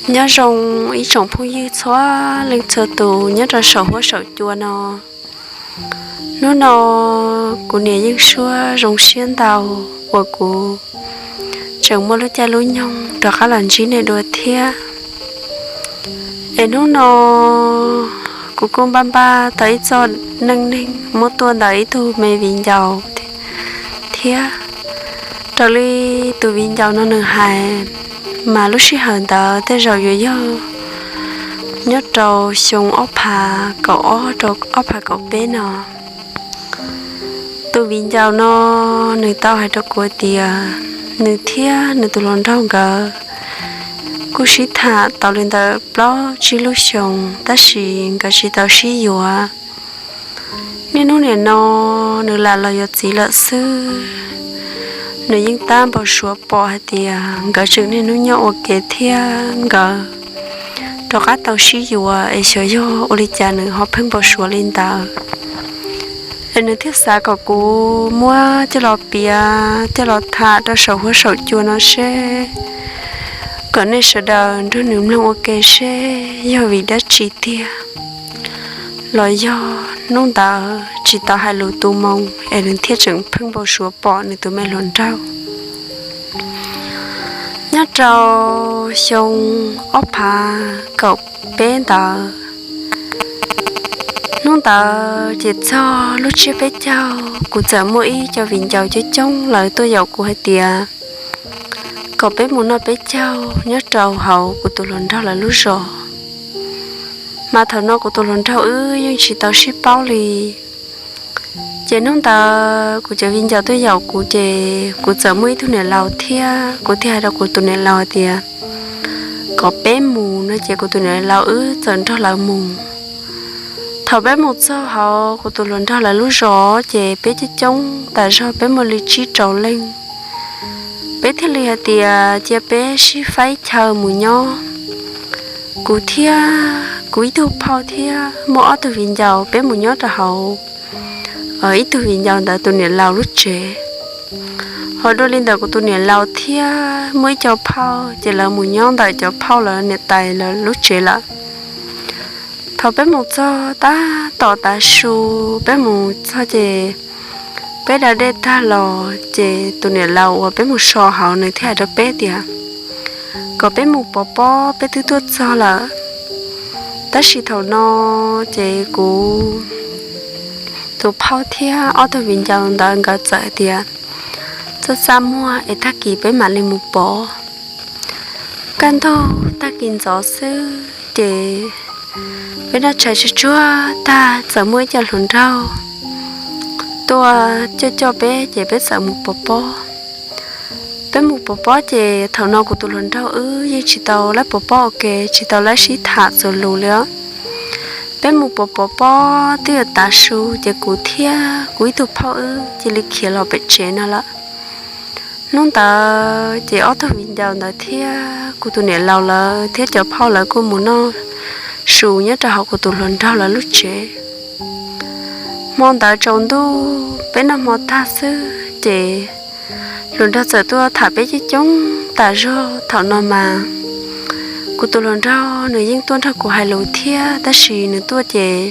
Nyob zoo ib tsoom phooj ywg txhua leej txhua tus nyob rau saum huab saum cua no. Hnub no kuv niam Yeej Suab zoo siab ntau uas kuv tseem muaj lub caij lub nyoog rov qab los ntsib nej dua thiab. Es hnub no kuv kuj npaj npaj tau ib txoj neej neeg muab tuaj ntawm ib tug me viv ncaus thiab. Raws li tus viv ncaus no nws hais, mas lub sij hawm ntawd tej zaum yuav yog nyob rau xyoo ob phav kaum ob rau ob phav kaum peb no. Tus viv ncaus no nws tau hais rau kuv tias nws thiab nws tus hluas nraug nkawd kuj sib tham tau li ntawm plaub tsib lub xyoos tab sis nkawd tsis tau sib yuav. Niaj hnub nim no nws lam los yuav txiv lawm xwb. Nws yeej tab npau suav pom hais tias nkawd tseem niaj hnub nyob ua ke thiab nkawd rov qab tau sib yuav es xyov yog ua li cas nws ho pheej npau suav li ntawd. Es nws thiaj xav kom kuv muab coj los piav coj los tham rau saum huab saum cua no seb kom nej sawv daws nrog nws mloog ua ke seb yog vim dab tsi tiag, los yog hnub ntawd tsis tau hais lus tu moo es nws thiaj tseem pheej npau suav pom nws tus me hluas nraug. Nyob rau xyoo ob phav kaum peb ntawd, hnub ntawd ces txog lub tsiab peb caug kuv txawm muaj ib co viv ncaus coob coob lawv tuaj yaum kuv hais tias kom peb mus noj peb caug nyob rau hauv kuv tus hluas nraug lawv lub zos. Mas thaum no kuv tus hluas nraug wb yeej tsis tau sib paub li. Ces hnub ntawd kuv cov viv ncaus tuaj yaum kuv ces kuv txawm muaj ib tug niam laus thiab kuv thiaj hais rau kuv tus niam laus hais tias kom peb mus no ces kuv tus niam laus wb txawm nrog lawv mus. Thaum peb mus txog hauv kuv tus hluas nraug lawv lub zos ces peb coob coob tas zog peb muaj li tsib rau leej. Peb thiaj li hais tias cia peb sib faib chaw mus nyob. Kuv thiab kuv ib tug phauj thiab muaj ob tug viv ncaus peb mus nyob rau hauv ib tug viv ncaus ntawd tus niam laus lub tsev. Ho dua li ntawm kuv tus niam laus thiab muaj ib co phauj ces lawv mus nyob ntawm cov phauj lawv niam tais lawv lub tsev lawm. Thaum peb mus txog tab tom tav su, peb mus txog ces peb da dej tag los ces tus niam laus uas peb mus so hauv nws thiaj hais rau peb tias kom peb mus pov pob, peb twb tuaj txog lawm. Tab sis thaum no ces kuv tus phauj thiab ob tug viv ncaus ntawd nkawd txawm hais tias txaj txaj muag es tag kis peb mam li mus pov. Kaj ntug tag kis ntxov xwb ces peb noj tshais tsuag tsuag tag txawm muaj ib co hluas nraug tuaj coj coj peb ces peb txawm mus pov pob. Peb mus pov pob ces thaum no kuv tus hluas nraug wb yeej tsis tau lab pov pob ua ke, tsis tau lab sib tham txuas lus li os. Peb mus pov pov pob twb yuav tav su ces kuv thiab kuv ib tug phauj wb cia li khiav los pem tsev no lawm. Hnub ntawd ces ob tug viv ncaus ntawd thiab kuv tus niam laus lawv thiab cov phauj lawv kuj mus noj su nyob rau hauv kuv tus hluas nraug lawv lub tsev. Hmo ntawd tsaus ntuj peb noj hmo tag xwb ces hluas nraug txawm tuaj tham peb coob coob tas zog. Thaum no mas kuv tus hluas nraug nws yeej tuaj nrog kuv hais lus thiab tab sis nws tuaj ces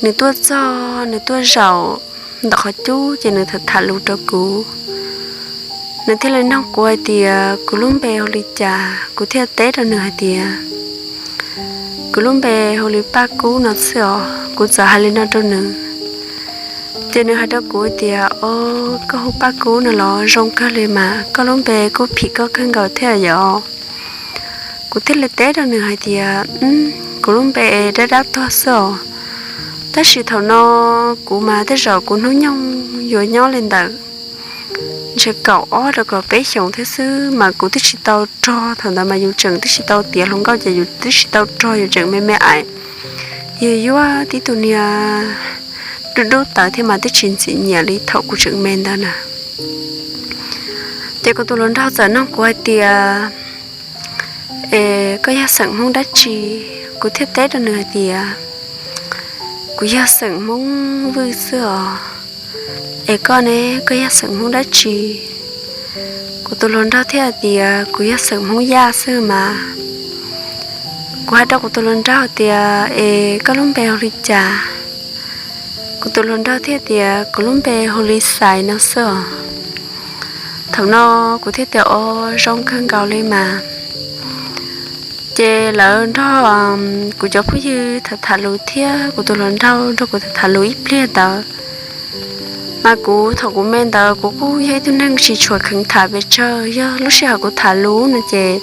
nws tuaj txog nws tuaj zaum ntawm qhov cub ces nws tham tham lus rau kuv. Nws thiaj li nug kuv hais tias kuv lub npe hu li cas, kuv thiaj teb rau nws hais tias kuv lub npe hu li Paj Kub no xwb os. Kuv txawm hais li no rau nws ces nws hais rau kuv tias, O, koj hu Paj Kub no los zoo kawg li mas, koj lub npe kuj phim koj kawg nkaus thiab yom. Kuv thiaj li teb rau nws hais tias, Kuv lub npe Dab Dab Tuag xwb os. Tab sis thaum no kuv mas tej zaum kuv hnub nyoog yuav nyob li ntawm ntshe kaum ob rau kaum peb xyoos thiab xwb mas kuv twb tsis tau rog. Thaum ntawd mas yus tseem twb tsis tau tiav hluas nkauj ces yus twb tsis tau rog, yus tseem me me aim, yus yuav tib tug niag dub dub tawv thiab mas twb tsis ntxim nyiam li thaum kuv tseem me ntawd na. Ces kuv tus hluas nraug txawm nug kuv hais tias, Es koj yog xeem Hmoob dab tsi? Kuv thiaj teb rau nws hais tias, Kuv yog xeem Hmoob Vwj xwb os. Es koj ne, koj yog xeem Hmoob dab tsi? Kuv tus hluas nraug thiaj hais tias, Kuv yog xeem Hmoob Yaj xwb mas. Kuv hais rau kuv tus hluas nraug tias, Es koj lub npe hu li cas? Kuv tus hluas nraug thiaj tias, Kuv lub npe hu li Xais no xwb os. Thaum no kuv thiaj tias, Os, zoo kawg nkaus li mas. Ces lawv nrog kuv cov phooj ywg tham tham lus thiab kuv tus hluas nraug nrog kuv tham tham lus ib pliag ntawd. Mas kuv thaum kuv me ntawd kuv kuj yog ib tug neeg tsis tshua kheev tham pes tsawg, yog lub sij hawm kuv tham lus no ces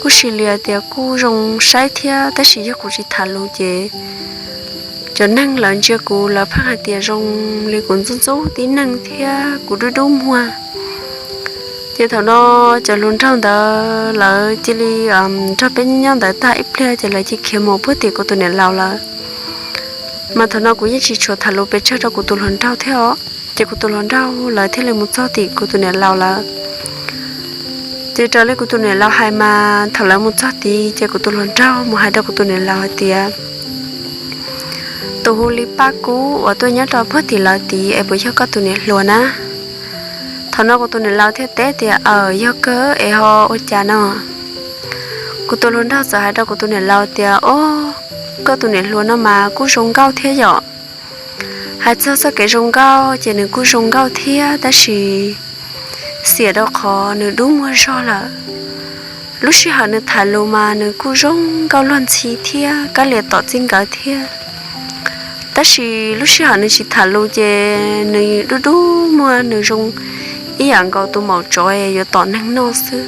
kuj sis li tias kuj zoo saib thiab, tab sis yog kuv tsis tham lus ces cov neeg lawv ntsia kuv lawv pheej hais tias zoo li kuv ntxub ntxub tib neeg thiab kuv dub dub muag. Ces thaum no cov hluas nraug ntawd lawv cia li nrog peb nyob ntawd tag ib pliag ces lawv cia li khiav mus puag tim kuv tus niam laus lawm. Mas thaum no kuv yeej tsis tshua tham lus pes tsawg rau kuv tus hluas nraug thiab os, ces kuv tus hluas nraug lawv thiaj li mus txog tim kuv tus niam laus lawm. Ces raws li kuv tus niam laus hais mas thaum lawv mus txog tid ces kuv tus hluas nraug mus hais rau kuv tus niam laus hais tias, Tus hu li Paj Kub uas tuaj nyob rau puag tim lawv tid es puas yog koj tus niam hluas na? Thaum no kuv tus niam laus thiaj teb tias, Aws, yog kawg es ho ua cas no? Kuv tus hluas nraug txawm hais rau kuv tus niam laus tias, Os, koj tus niam hluas no mas kuj zoo nkauj thiab yom. Hais txog txoj kev zoo nkauj ces nws kuj zoo nkauj thiab, tab sis xiam rau qhov nws dub muag zog lawm. Lub sij hawm nws tham lus mas nws kuj zoo nkauj luag ntxhi thiab kab lias tom txij nkawm thiab, tab sis lub sij hawm nws tsis tham lus ces nws dub dub muag, nws zoo ib yam nkaus tus maum tsov yuav tom neeg noj xwb.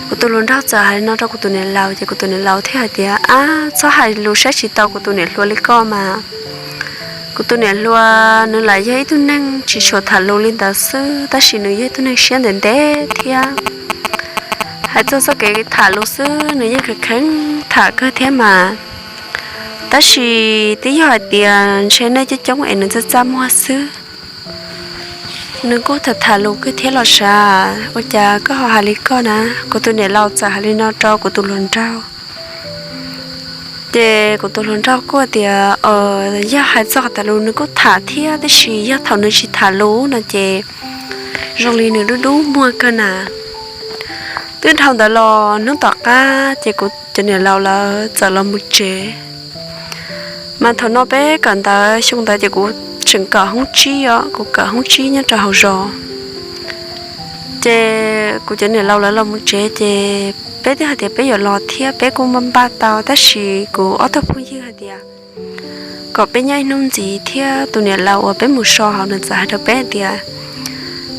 Kuv tus hluas nraug txawm hais li no rau kuv tus niam laus ces kuv tus niam laus thiaj hais tias, Ab, txhob hais lus saib tsis taus kuv tus niam hluas li koj mas. Kuv tus niam hluas nws lam yog ib tug neeg tsis tshua tham lus li ntawd xwb, tab sis nws yog ib tug neeg siab ntev ntev thiab. Hais txog txoj kev tham lus xwb nws yeej kheev kheev tham kawg thiab mas. Tab sis twb yog hais tias ntshe nej coob coob es nws txaj txaj muag xwb. Nws kuj tham tham lus kawg thiab los sav, ua cas koj ho hais li koj na? Kuv tus niam laus txawm hais li no rau kuv tus hluas nraug. Ces kuv tus hluas nraug kuj tias, Yog hais txog tham lus nws kuj tham thiab, tab sis yog thaum nws tsis tham lus no ces zoo li nws dub dub muag kawg na. Twb dhau ntawd los hnub tom qab ces kuv cov niam laus lawv txawm los mus tsev. Mas thaum no peb kawm ntawv, xyoo ntawd ces kuv tseem kawm hoob tsib os, kuv kawm hoob tsib nyob rau hauv zos. Ces kuv cov niam laus lawv los mus tsev ces peb twb hais tias peb yuav los thiab, peb kuj npaj npaj tau, tab sis kuv ob tug phooj ywg hais tias kom peb nyob ib hnub ntxiv thiab tus niam laus uas peb mus so hauv nws txawm hais rau peb hais tias,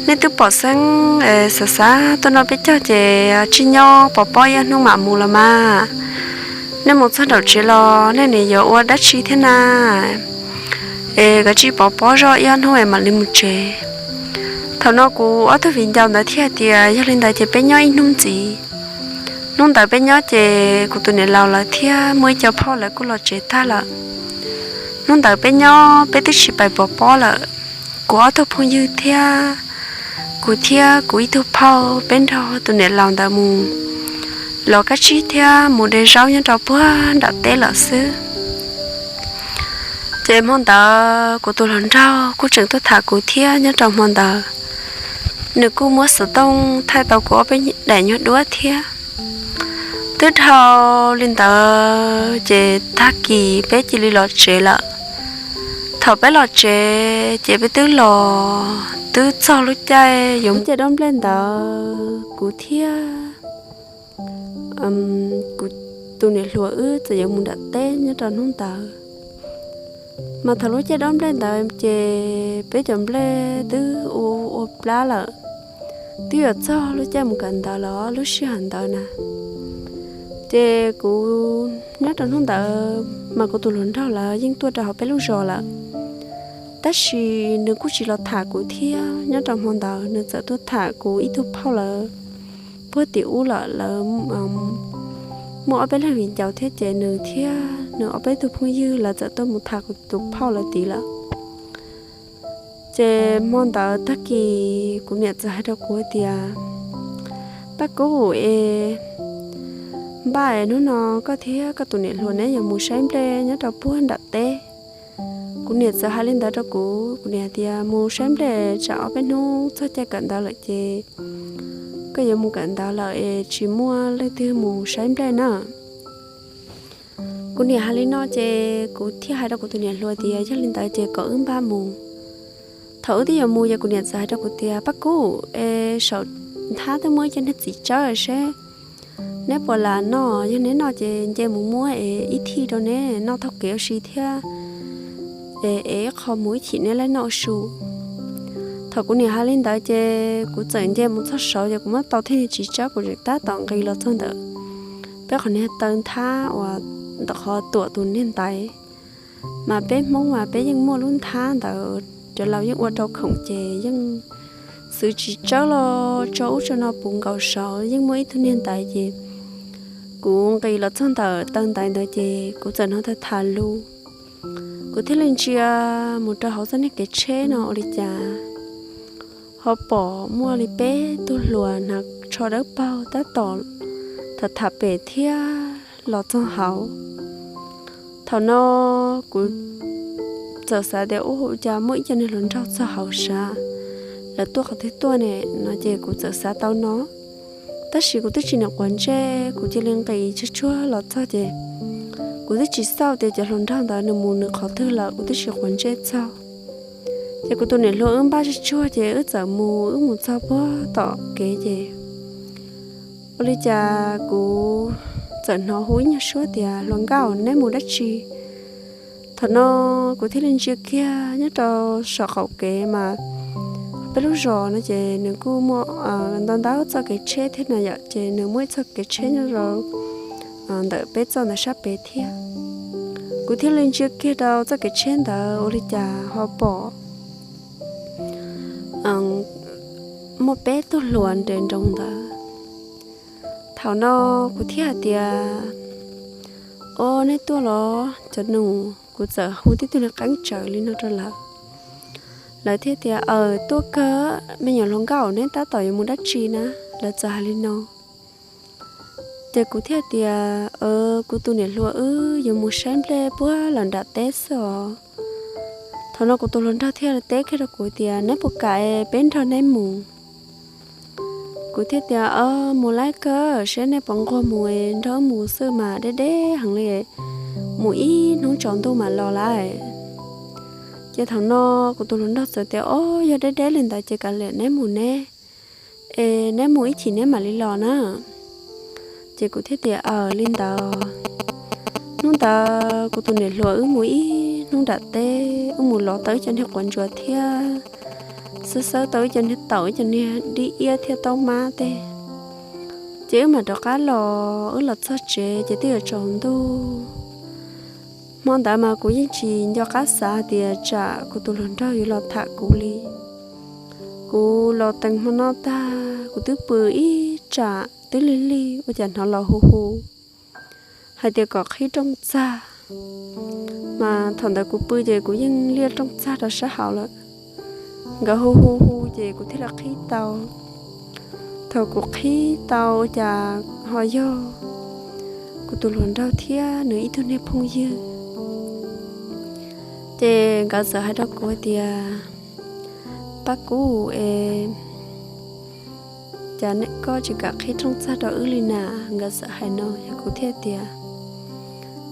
Nej twb pom xeeb xav xav tuaj noj peb caug ces tsij nyob pov pob ib ob hnub mam mus los mas. Nej mus txog nraum tsev los nej nim yuav ua dab tsi thiab na? Es koj tsij pov pob zoj ib ob hnub es mam li mus tsev. Thaum no kuv ob tug viv ncaus ntawd thiaj hais tias, Yog li ntawd ces peb nyob ib hnub ntxiv. Hnub ntawd peb nyob ces kuv tus niam laus lawv thiab muaj ib co phauj lawv kuj los tsev tag lawm. Hnub ntawd peb nyob peb twb tsis pais pov pob lawm. Kuv ob tug phooj ywg thiab kuv thiab kuv ib tug phauj peb nrog tus niam laus ntawd mus los kab tsib thiab mus de zaub nyob rau puag nram teb lawm xwb. Ces hmo ntawd kuv tus hluas nraug kuj tseem tuaj tham kuv thiab nyob rau hmo ntawd. Nws kuj muab xov tooj thaij tau kuv ob peb daim nyuag duab thiab. Twb dhau li ntawd ces tag kis peb cia li los tsev lawm. Thaum peb los tsev ces peb twb los twb txog lub caij yuav mus caij dob nplej ntawd, kuv thiab kuv tus niam hluas wb txawm yuav mus nram teb nyob rau hnub ntawd. Mas thaum lub caij dob nplej ntawd ces peb cov nplej twb ua ua plab lawm, twb yuav txog lub caij mus kawm ntawv los lub sij hawm ntawd na. Ces kuv nyob rau hnub ntawd mas kuv tus hluas nraug lawv yeej tuaj rau hauv peb lub zos lawm, tab sis nws kuj tsis los tham kuv thiab. Nyob rau hmo ntawd nws txawm tuaj tham kuv ib tug phauj lawv puag tim ub lawm. Lawv muaj ob peb leeg viv ncaus thiab ces nws thiab nws ob peb tug phooj ywg lawv txawm tuaj mus tham kuv tus phauj lawv tid lawm. Ces hmo ntawd tag kis kuv niam txawm hais rau kuv tias, Paj Kub es, npaj es hnub no koj thiab koj tus niam hluas neb yuav mus saib nplej nyob rau puag nram teb. Kuv niam txawm hais li ntawd rau kuv, kuv niam tias, Mus saib nplej tsam ob peb hnub txog caij kawm ntawv lawm ces koj yuav mus kawm ntawv lawm es tsis muaj leej twg mus saib nplej na. Kuv niam hais li no ces kuv thiaj hais rau kuv tus niam hluas tias yog li ntawd ces kom wb npaj mus. Thaum wb twb yuav mus ces kuv niam txawm hais rau kuv tias, Paj Kub, es saum nthab twb muaj ib co niag txiv tsawb seb neb puas lam noj, yog neb noj ces nce mus muab es ib thij rau neb noj taug kev ua si thiab, es ib qho mus ib chim neb laib noj ua su. Thaum kuv niam hais li ntawd ces kuv txawm nce mus txog saud ces kuv muab tau thij niag txiv tsawb, kuv tseem tab tom nqis los txog ntawm peb qhov niag taw nthab uas ntawm qhov tuam tus niag ntaiv. Mas peb Hmoob mas peb yeej muaj lub nthab ntawd, cov laus yeej ua rau khoom ces yeej xwv txiv tsawb los tso ub tso no puv nkaus saud yeej muaj ib tug niag ntaiv ces kuv nqis los txog ntawm taw ntaiv ntawd ces kuv txawm hnov tham tham lus. Kuv thiaj li ntsia mus rau hauv txoj niag kev tsheb no ua li cas ho pom muaj li peb tug hluas hnav tsho dawb paug tab tom tham tham pem thiab los txog hauv. Thaum no kuv txawm xav tias, Ua cas muaj ib co niag hluas nraug txog hauv sav, lawv tuaj qhov twg tuaj ne? No ces kuv txawm xav tau no, tab sis kuv twb tsis niam quav ntsej, kuv cia li nqis tsuag tsuag los txog ces kuv twb tsis xauj tias cov hluas nraug ntawd nws mus nws qhov twg lawm, kuv twb tsis quav ntsej txog. Ces kuv tus niam hluas wb npaj tsuag tsuag ces wb txawm mus, wb mus txog puag tom kev ces ua li cas kuv txawm hnov hu ib nyuag suab tias, Hluas nkauj, neb mus dab tsi? Thaum no kuv thiaj li ntsia kiag nyob rau saum qaum kev mas peb lub zos no ces nws kuj muaj ntau ntau txoj kev tsheb thiab na yom, ces nws muaj ib txoj kev tsheb nyob rau ntawm peb txoj ntawd sab pem thiab. Kuv thiaj li ntsia kiag rau txoj kev tsheb ntawd ua li cas ho pom muaj peb tug hluas nres nroos ntawd. Thaum no kuv thiaj hais tias, O, neb tuaj los cov nus? Kuv txawm hu tib tug niag qeeb tsawv li no rau lawv. Lawv thiaj tias, Aws, tuaj kawg, me nyuam hluas nkauj, neb tab tom yuav mus dab tsi na? Lawv txawm hais li no. Ces kuv thiaj tias, Kuv tus niam hluas wb yuav mus saib nplej puag lawm nram teb xwb os. Thaum no kuv tus hluas nraug thiaj teb kiag rau kuv tias, Neb puas kam es peb nrog neb mus? Kuv thiaj tias, Mus laib kawg, saib neb puas nquag mus, nrog wb mus xwb mas deb deb heev li, mus ib hnub tsaus ntuj mam los lawm. Ces thaum no kuv tus hluas nraug txawm tias, O, yog deb deb li ntawd ces kav liam neb mus ne, es neb mus ib chim neb mam li los na. Ces kuv thiaj tias, Aws, li ntawd. Hnub ntawd kuv tus niam hluas wb mus ib hnub nram teb, wb mus lov tau ib co niag quav ntsuas thiab xawb xawb tau ib co niag taum, ib co niag dib iab thiab taub mab tej. Ces wb mam rov qab los, wb los txog tsev ces twb yuav tsaus ntuj. Hmo ntawd mas kuv yeej tsis nco qab xav tias tsam kuv tus hluas nraug yuav los tham kuv li. Kuv los tees hmo no tag, kuv twb pw ib tsam twb lig lig ua cas hnov los hu hu hais tias kom qhib rooj txag. Mas thaum ntawd kuv pw ces kuv yeej liaj rooj txag rau sab hauv lawm. Nkawd hu hu hu ces kuv thiaj li qhib tau. Thaum kuv qhib tau ua cas ho yog kuv tus hluas nraug thiab nws ib tug niag phooj ywg. Ces nkawd txawm hais rau kuv tias, Paj Kub es, cas koj tsis kam qhib rooj txag rau wb li na? Nkawd txawm hais no, yog kuv thiaj tias,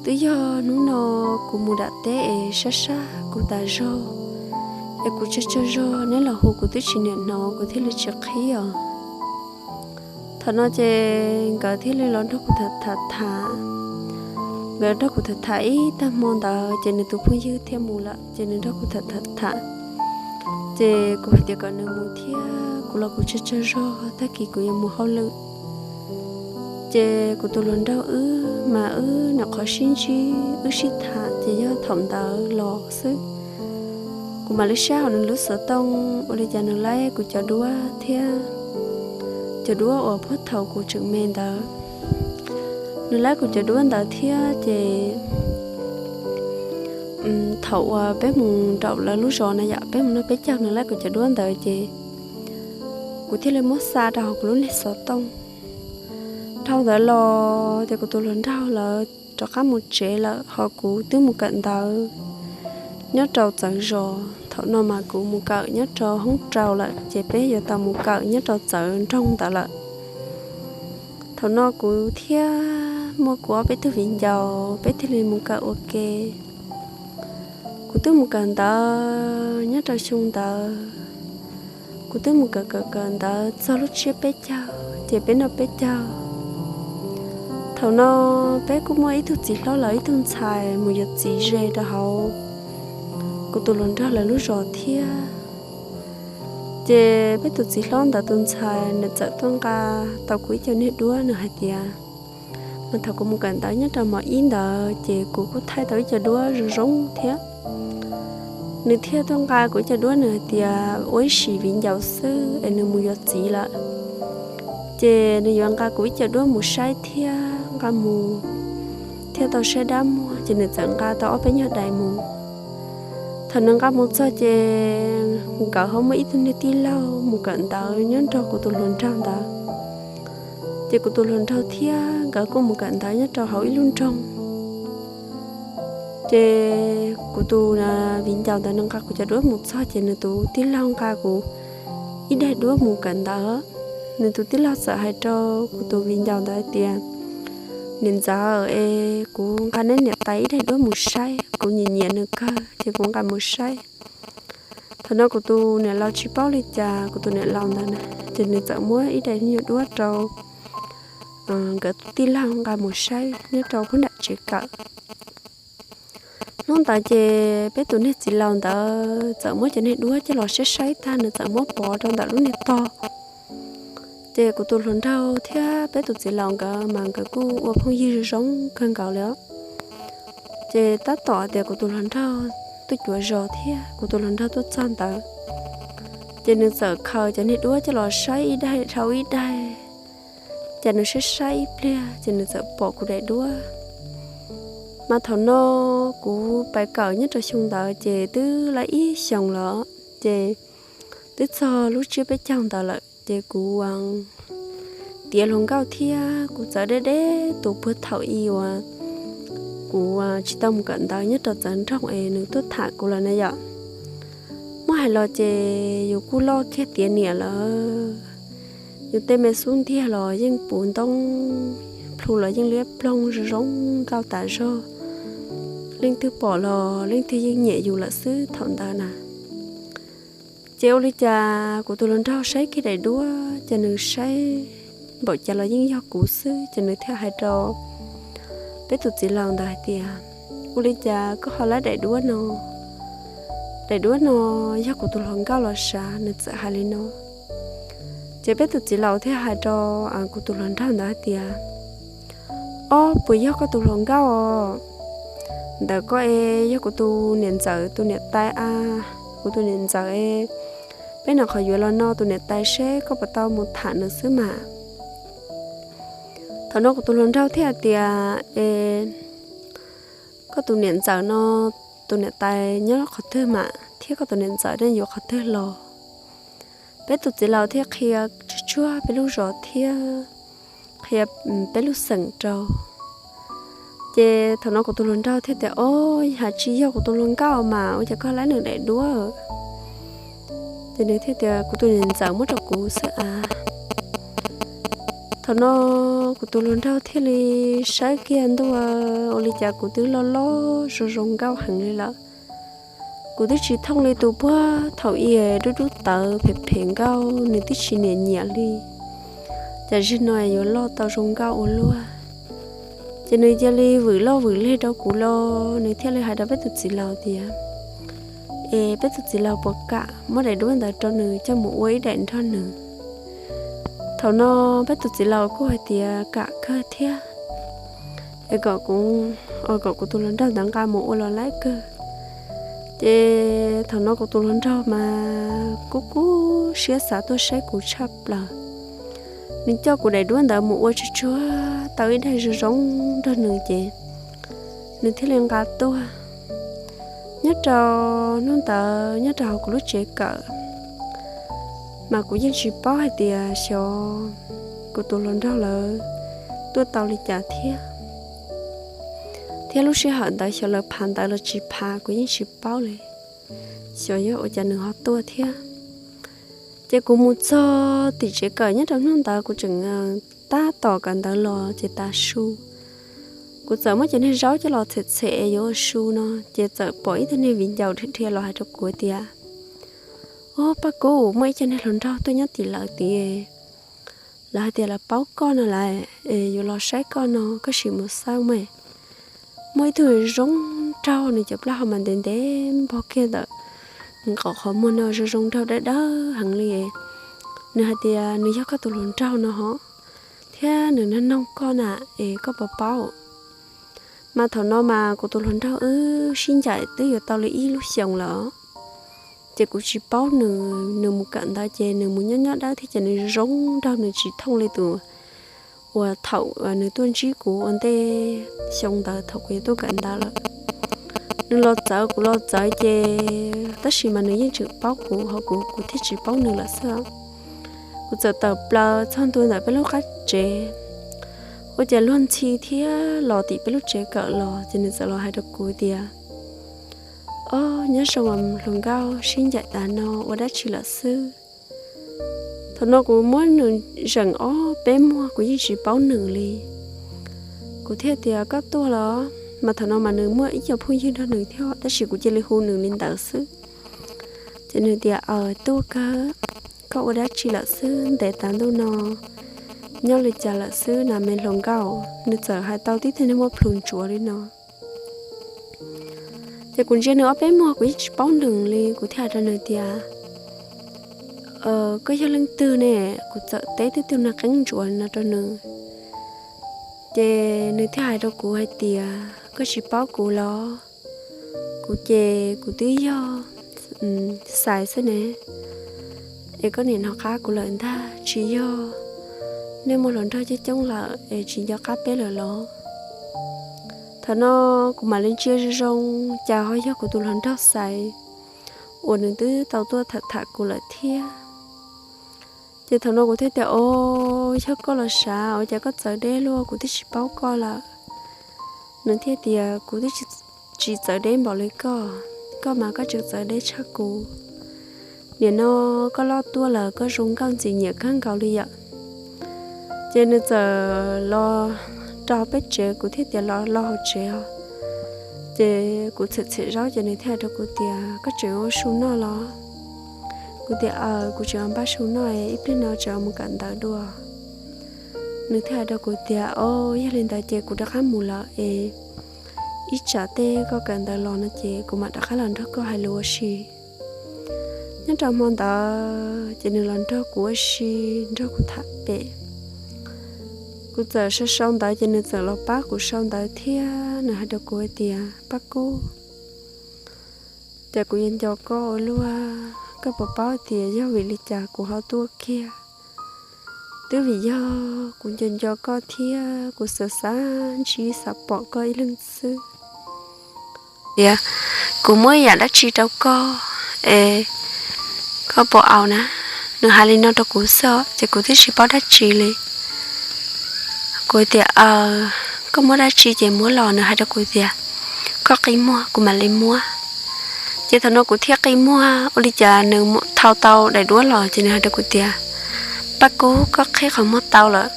Twb yog hnub no kuv mus nram teb es sab sab kuv tas zog, es kuv tsag tsag zog, neb los hu kuv twb tsis niam hnov, kuv thiaj li tsis qhib os. Thaum no ces nkawd thiaj li los nrog kuv tham tham tham. Nkawd nrog kuv tham tham ib tag hmo ntawd ces nws tus phooj ywg thiaj mus lawm, ces nws nrog kuv tham tham tham. Ces kuv hais tias kom nws mus thiab, kuv los kuv tsag tsag zog, tag kis kuv yuav mus hauj lwm. Ces kuv tus hluas nraug wb mas wb nyuam qhuav sib ntsib, wb sib tham ces yog thaum ntawd los xwb. Kuv mam li saib hauv nws lub xov tooj ua li cas nws laib kuv cov duab thiab, cov duab uas puag thaum kuv tseem me ntawd. Nws laib kuv cov duab ntawd thiab ces thaum uas peb mus nraum lawv lub zos na yom, peb mus noj peb caug nws laib kuv cov duab ntawd ces kuv thiaj li muab xa rau hauv kuv lub niag xov tooj. Dhau ntawd los ces kuv tus hluas nraug lawv rov qab mus tsev lawm, ho kuv twb mus kawm ntawv nyob rau txawv zos. Thaum no mas kuv mus kawm nyob rau hoob rau lawm, ces peb yuav tau mus kawm nyob rau txawv nroog ntawd lawm. Thaum no kuv thiab muaj kuv ob peb tug viv ncaus peb thiaj li mus kawm ua ke. Kuv twb mus kawm ntawv nyob rau xyoo ntawd, kuv twb mus kawm kawm kawm ntawv txog lub tsiab peb caug ces peb noj peb caug. Thaum no peb kuj muaj ib tug txiv hlob lawv ib tug ntxhais mus yuav txiv ze rau hauv kuv tus hluas nraug lawv lub zos thiab. Ces peb tus txiv hlob ntawd tus ntxhais nws txawm tuaj nqa tau kuv ib co niag duab, nws hais tias, mas thaum kuv mus kawm ntawv nyob rau mos ib ntawd ces kuv kuj thaij tau ib co duab zoo zoo thiab. Nws thiaj tuaj nqa kuv ib co duab, nws hais tias ua ib sim viv ncaus xwb es nws mus yuav txiv lawm, ces nws yuav nqa kuv ib co duab mus saib thiab nqa mus, thiaj tau saib dab muag, ces nws txawm nqa tau ob peb nyuag dais mus. Thaum nws nqa mus txog ces nkawd ho muaj ib tug niag tij laug mus kawm ntawv nyob nrog kuv tus hluas nraug ntawd. Ces kuv tus hluas nraug thiab nkawd kuj mus kawm ntawv nyob rau hauv ib lub nroog. Ces kuv tus viv ncaus ntawd nws nqa kuv cov duab mus txog ces nws tus tij laug nqa kuv ib daim duab mus kawm ntawv. Nws tus tij laug txawm hais rau kuv tus viv ncaus ntawd hais tias, niam ntxawm es kuv nqa neb niam tais ib daim duab mus saib, kuv nyiam nyiam nws kawg ces kuv nqa mus saib. Thaum no kuv tus niam laus tsis paub li cas, kuv tus niam laus ntawd na, ces nws txawm muab ib daim nyuag duab rau nkawd tij laug nqa mus saib nyob rau phab nram tsev kawm. Hnub ntawd ces peb tus niag txiv laus ntawd txawm muab cov niag duab coj los saib saib tag, nws txawm muab pov rau ntawm lub niag tog. Ces kuv tus hluas nraug thiab peb tus txiv laus nkawd mas nkawd kuj ua phooj ywg zoo zoo kawg nkaus li os. Ces tab tom tias kuv tus hluas nraug tuaj cuav zos thiab kuv tus hluas nraug tuaj txog ntawd, ces nws txawm khaws cov niag duab coj los saib ib daim dhau ib daim. Ces nws saib saib ib pliag ces nws txawm pom kuv daim duab. Mas thaum no kuv pais kawm nyob rau xyoo ntawd ces twb lawm ib xyoos lawm, ces twb txog lub tsiab peb caug ntawd lawm ces kuv tiav hluas nkauj thiab kuv txawv deb deb tus puag thaum i uas kuv tsis tau mus kawm ntawv nyob rau txawv nroog es nws tuaj tham kuv lawm na yom. Muab hais los ces yus kuj loj kiag tiav niam lawm, yus tej me xub ntiag los yeej puv ntoob, plhu los yeej liab ploog zoo zoo nkauj tas zog. Leej twg pom los leej twg yeej nyiam yus lawm xwb thaum ntawd na. Ces ua li cas kuv tus hluas nraug saib kiag daim duab ces nws saib npaum cas los yeej yog kuv xwb, ces nws thiaj hais rau peb tus txiv laus ntawd hais tias, ua li cas koj ho laib daim duab no? Daim duab no yog kuv tus hluas nkauj los sav, nws txawm hais li no. Ces peb tus txiv laus thiaj hais rau kuv tus hluas nraug ntawd hais tias, ob, puas yog koj tus hluas nkauj os? Ntawm koj es yog kuv tus niam ntxawm tus niam tais a, kuv tus niam ntxawm es peb nyuam qhuav yuav los no tus niam tais seb koj puas tau mus tham nws xwb mas. Thaum no kuv tus hluas nraug thiaj hais tias, es koj tus niam ntxawm no tus niam tais nyob qhov twg mas thiab koj tus niam ntxawm nej yuav qhov twg los? Peb tus txiv laus thiaj qhia tsuag tsuag peb lub zos thiab qhia peb lub xeem rau. Ces thaum no kuv tus hluas nraug thiaj tias, ob, yog tsis yog kuv tus hluas nkauj mas ua cas koj laib nws daim duab? Ces nws thiaj tias, kuv tus niam ntxawm muab rau kuv xwb av. Thaum no kuv tus hluas nraug thiaj li saib kiag ntua, ua li cas kuv twb loj loj zoo zoo nkauj heev li lawm. Kuv twb tsis thooj li tus puag thaum i dub dub tawv phem phem nkauj, nws twb tsis nyiam nyiam li. Cas zaum no yuav loj tau zoo nkauj ua luaj. Ces nws cia li vwm loj vwm leg rau kuv los nws thiaj li hais rau peb tus txiv laus tias, es peb tus txiv laus puas kam muab daim duab ntawd rau nws coj mus ua ib daim nrog nws. Thaum no peb tus txiv laus kuj hais tias kam kawg thiab, es kom kuv, kom kuv tus hluas nraug ntawd nqa mus ua los laib kawg. Ces thaum no kuv tus hluas nraug mas kub kub siab xav tuaj saib kuv tshaj plaws. Nws coj kuv daim duab ntawd mus ua tsuag tsuag tau ib daim zoo zoo nrog nws ces nws thiaj li nqa tuaj. Nyob rau hnub ntawd nyob rau hauv kuv lub tsev kawm, mas kuv yeej tsis paub hais tias xyov kuv tus hluas nraug lawv tuaj tau li cas thiab, thiab lub sij hawm ntawd xyov lawv phav ntawv los tsis phav kuv yeej tsis paub li. Xyov yog ua cas nws ho tuaj thiab. Ces kuv mus txog tim tsev kawm nyob rau hnub ntawd kuv tseem tab tom kawm ntawv los ces tav su, Kuv txawm muab cov niag zaub coj los txhem txhem es yuav ua su no, ces txawm pom ib tug niag viv ncaus dhia dhia los hais rau kuv tias, Ub, Paj Kub, muaj ib co niag hluas nraug tuaj nyob tim lawv tid. Lawv hais tias lawv paub koj no lawm es yuav los saib koj no, koj sim mus xauj mas. Muaj ib tug zoo nraug, nws cov plaub hau mas ntev ntev npog kiag ntawm nqaum qhov muag no, zoo zoo nraug dawb dawb heev li. Nws hais tias nws yog koj tus hluas nraug no hos, thiab nws noog koj na, es koj puas paub? Mas thaum no mas kuv tus hluas nraug wb sib ncaim twb yuav tau li ib lub xyoos lawm, ces kuv tsis paub nws. Nws mus kawm ntawv ces nws mus nyob nyob dawb thiab ces nws zoo nraug, nws tsis thooj li tus uas thaum nws tuaj ntsib kuv ua ntej xyoo ntawd thaum kuv yuav tuaj kawm ntawv lawm. Nws los txawv kuv los txawv ces tab sis mas nws yeej tseem paub kuv, ho kuv, kuv thiaj tsis paub nws lawm xwb. Kuv txawm tawm plaws txog ntua ntawm peb lub qab tsev, ua cas luag ntxhi thiab los tim peb lub tsev kawm los, ces nws txawm los hais rau kuv tias, Ob, nyob zoo hluas nkauj, sib ncaim tas no ua dab tsi lawm xwb? Thaum no kuv muab nws zeem ob peb muag, kuv yeej tsis paub nws li. Kuv thiaj tias, Koj tuaj los? Mas thaum no mas nws muaj ib co phooj ywg nrog nws thiab, tab sis kuv cia li hu nws li ntawd xwb. Ces nws tias, Aws, tuaj kawg. Koj ua dab tsi lawm xwb? Ntev tas ntuj no nyob li cas lawm xwb na me hluas nkauj? Nws txawm hais tau tib teg niag muaj plhus ntsuav li no. Ces kuv ntsia nws ob peb muag, kuv yeej tsis paub nws li, kuv thiaj hais rau nws tias, Koj yog leej twg ne? Kuv txawm teb tib tug niag qeeb ntsuav no rau nws. Ces nws thiaj hais rau kuv hais tias, Koj tsis paub kuv los? Kuv ces kuv twb yog Xais xwb ne. Es koj nim nov qab kuv lawm ntag, tsis yog? Nej muaj hluas nraug coob coob lawm es tsis nco qab peb lawm los? Thaum no kuv mam li ntsia zoo zoo, cas ho yog kuv tus hluas nraug Xais uas nws twb tau tuaj tham tham kuv lawm thiab. Ces thaum no kuv thiaj tias, O, yog koj los sav, ua cas koj txawv deb luaj, kuv twb tsis paub koj lawm. Nws thiaj tias, Kuv twb tsis txawv deb npaum li koj, koj mas koj tseem txawv deb tshaj kuv. Nim no koj loj tuaj lawm, koj zoo nkauj ntxim nyiam kawg nkaus li yom. Ces nws txawm los rau peb tsev, kuv thiaj tias, Los, los hauv tsev os. Ces kuv txham txham zaub ces nws thiaj hais rau kuv tias, Koj tseem ua su noj los? Kuv tias, Aws, kuv tseem npaj su noj, ib pliag no tseem mus kawm ntawv dua. Nws thiaj hais rau kuv tias, O, yog li ntawd ces kuv rov qab mus lawm es ib tsam tej koj kawm ntawv los no ces kuv mam rov qab los nrog koj hais lus ua si. Nyob rau hmo ntawd ces nws los nrog kuv ua si, nrog kuv tham pem. Kuv txawm sau sau ntawv ces nws txawm los pab kuv sau ntawv thiab nws hais rau kuv hais tias, Paj Kub, cas kuv yuav nco koj ua luaj, koj puas paub tias yog vim li cas kuv ho tuaj kiag? Twb vim yog kuv nco nco koj thiab kuv xav xav ntsib xav pom koj ib leeg xwb. Tias, Kuv muaj yam dab tsi rau koj es koj puas au na? Nws hais li no rau kuv xwb ces kuv twb tsis paub dab tsi li. Kuv tias, Aws, koj muaj dab tsi ces muab los. Nws hais rau kuv tias, Koj qi muag kuv mam li muab. Ces thaum no kuv thiaj qi muag, ua li cas nws thau tau daim duab los ces nws hais rau kuv tias, Paj Kub, koj qhib qhov muag tau lawm.